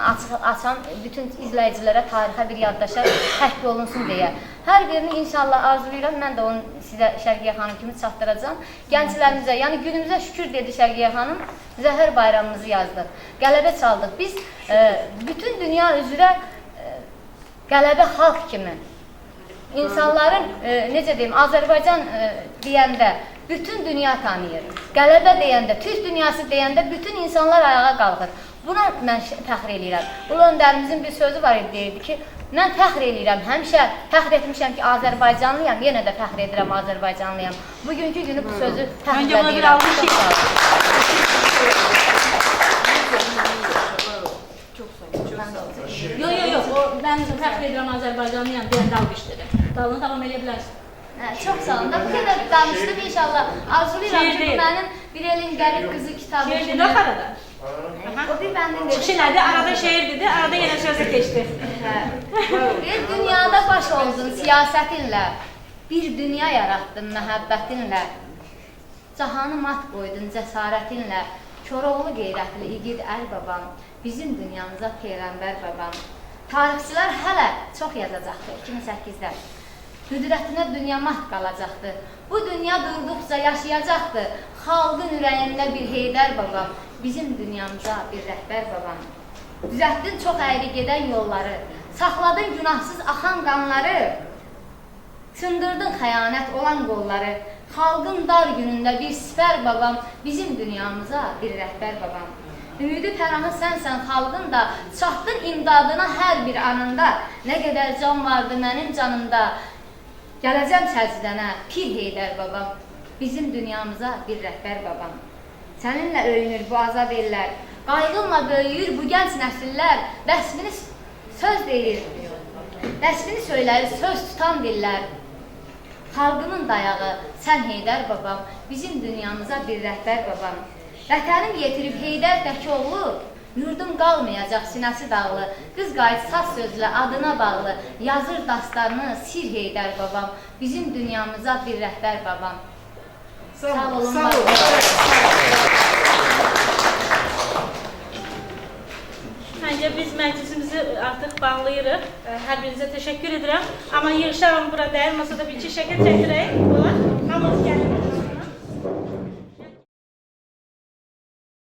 açam, bütün izləyicilərə, tarixə bir yaddaşa həkk olunsun deyə. Hər birini inşallah arzulayıram, mən də onu sizə Şərqiyə xanım kimi çatdıracağam. Gənclərimizə, yəni günümüzə şükür dedi Şərqiyə xanım, Zəhər bayramımızı yazdıq, qələbə çaldıq. Biz bütün dünya üzrə qələbə xalq kimi, insanların, necə deyim, Azərbaycan deyəndə bütün dünya tanıyır. Qələbə deyəndə, Türk dünyası deyəndə bütün insanlar ayağa qalxır. Buna mən fəxr eləyirəm. Ulu öndərimizin bir sözü var idi, deyirdi ki, mən fəxr eləyirəm, həmişə fəxr etmişəm ki, Azərbaycanlıyam, yenə də fəxr edirəm, Azərbaycanlıyam. Bugünkü günü bu sözü fəxrlə deyirəm. Yox, yox, yox, mən fəxr edirəm, Azərbaycanlıyam deyəndə alqış dedim. Dalını davam eləyə bilərsin. Çox sağ olun. Bu qədər danışdım inşallah. Arzulayıram ki, bu mənim Bir elin qərib qızı kitabı kimi. Şeir dedi axı arada. O bir bəndin dedi. Çıxış elədi, arada şeir dedi, arada yenə sözə keçdi. Bir dünyada baş oldun siyasətinlə, bir dünya yaratdın məhəbbətinlə, cahanı mat qoydun cəsarətinlə, Koroğlu qeyrətli igid əl babam, bizim dünyamıza peyğəmbər babam. Tarixçilər hələ çox yazacaqdı 2008-də. Qüdrətinə dünya mat qalacaqdı. Bu dünya durduqca yaşayacaqdı. Xalqın ürəyində bir Heydər babam, bizim dünyamıza bir rəhbər babam. Düzəltdin çox əyri gedən yolları, saxladın günahsız axan qanları, sındırdın xəyanət olan qolları. Xalqın dar günündə bir sipər babam, bizim dünyamıza bir rəhbər babam. Ümidi pənahı sənsən xalqın da, çatdın imdadına hər bir anında. Nə qədər can vardı mənim canımda, gələcəm səcdənə pir Heydər babam, bizim dünyamıza bir rəhbər babam. Səninlə öyünür bu azad ellər, qayğınla böyüyür bu gənc nəsillər, vəsfini söz deyir, vəsfini söylər söz tutan dillər. Xalqının dayağı, sən Heydər babam, bizim dünyamıza bir rəhbər babam. Vətənim yetirib Heydər Təkoğlu, yurdum qalmayacaq sinəsi dağlı, qız qayıt saz sözlə adına bağlı, yazır dastanını sir Heydər babam, bizim dünyamıza bir rəhbər babam. Sağ olun, var olun. Məncə biz məclisimizi artıq bağlayırıq. Hər birinizə təşəkkür edirəm. Amma yığışaram bura dəyər, masada bir iki şəkil çəkdirək. Olar.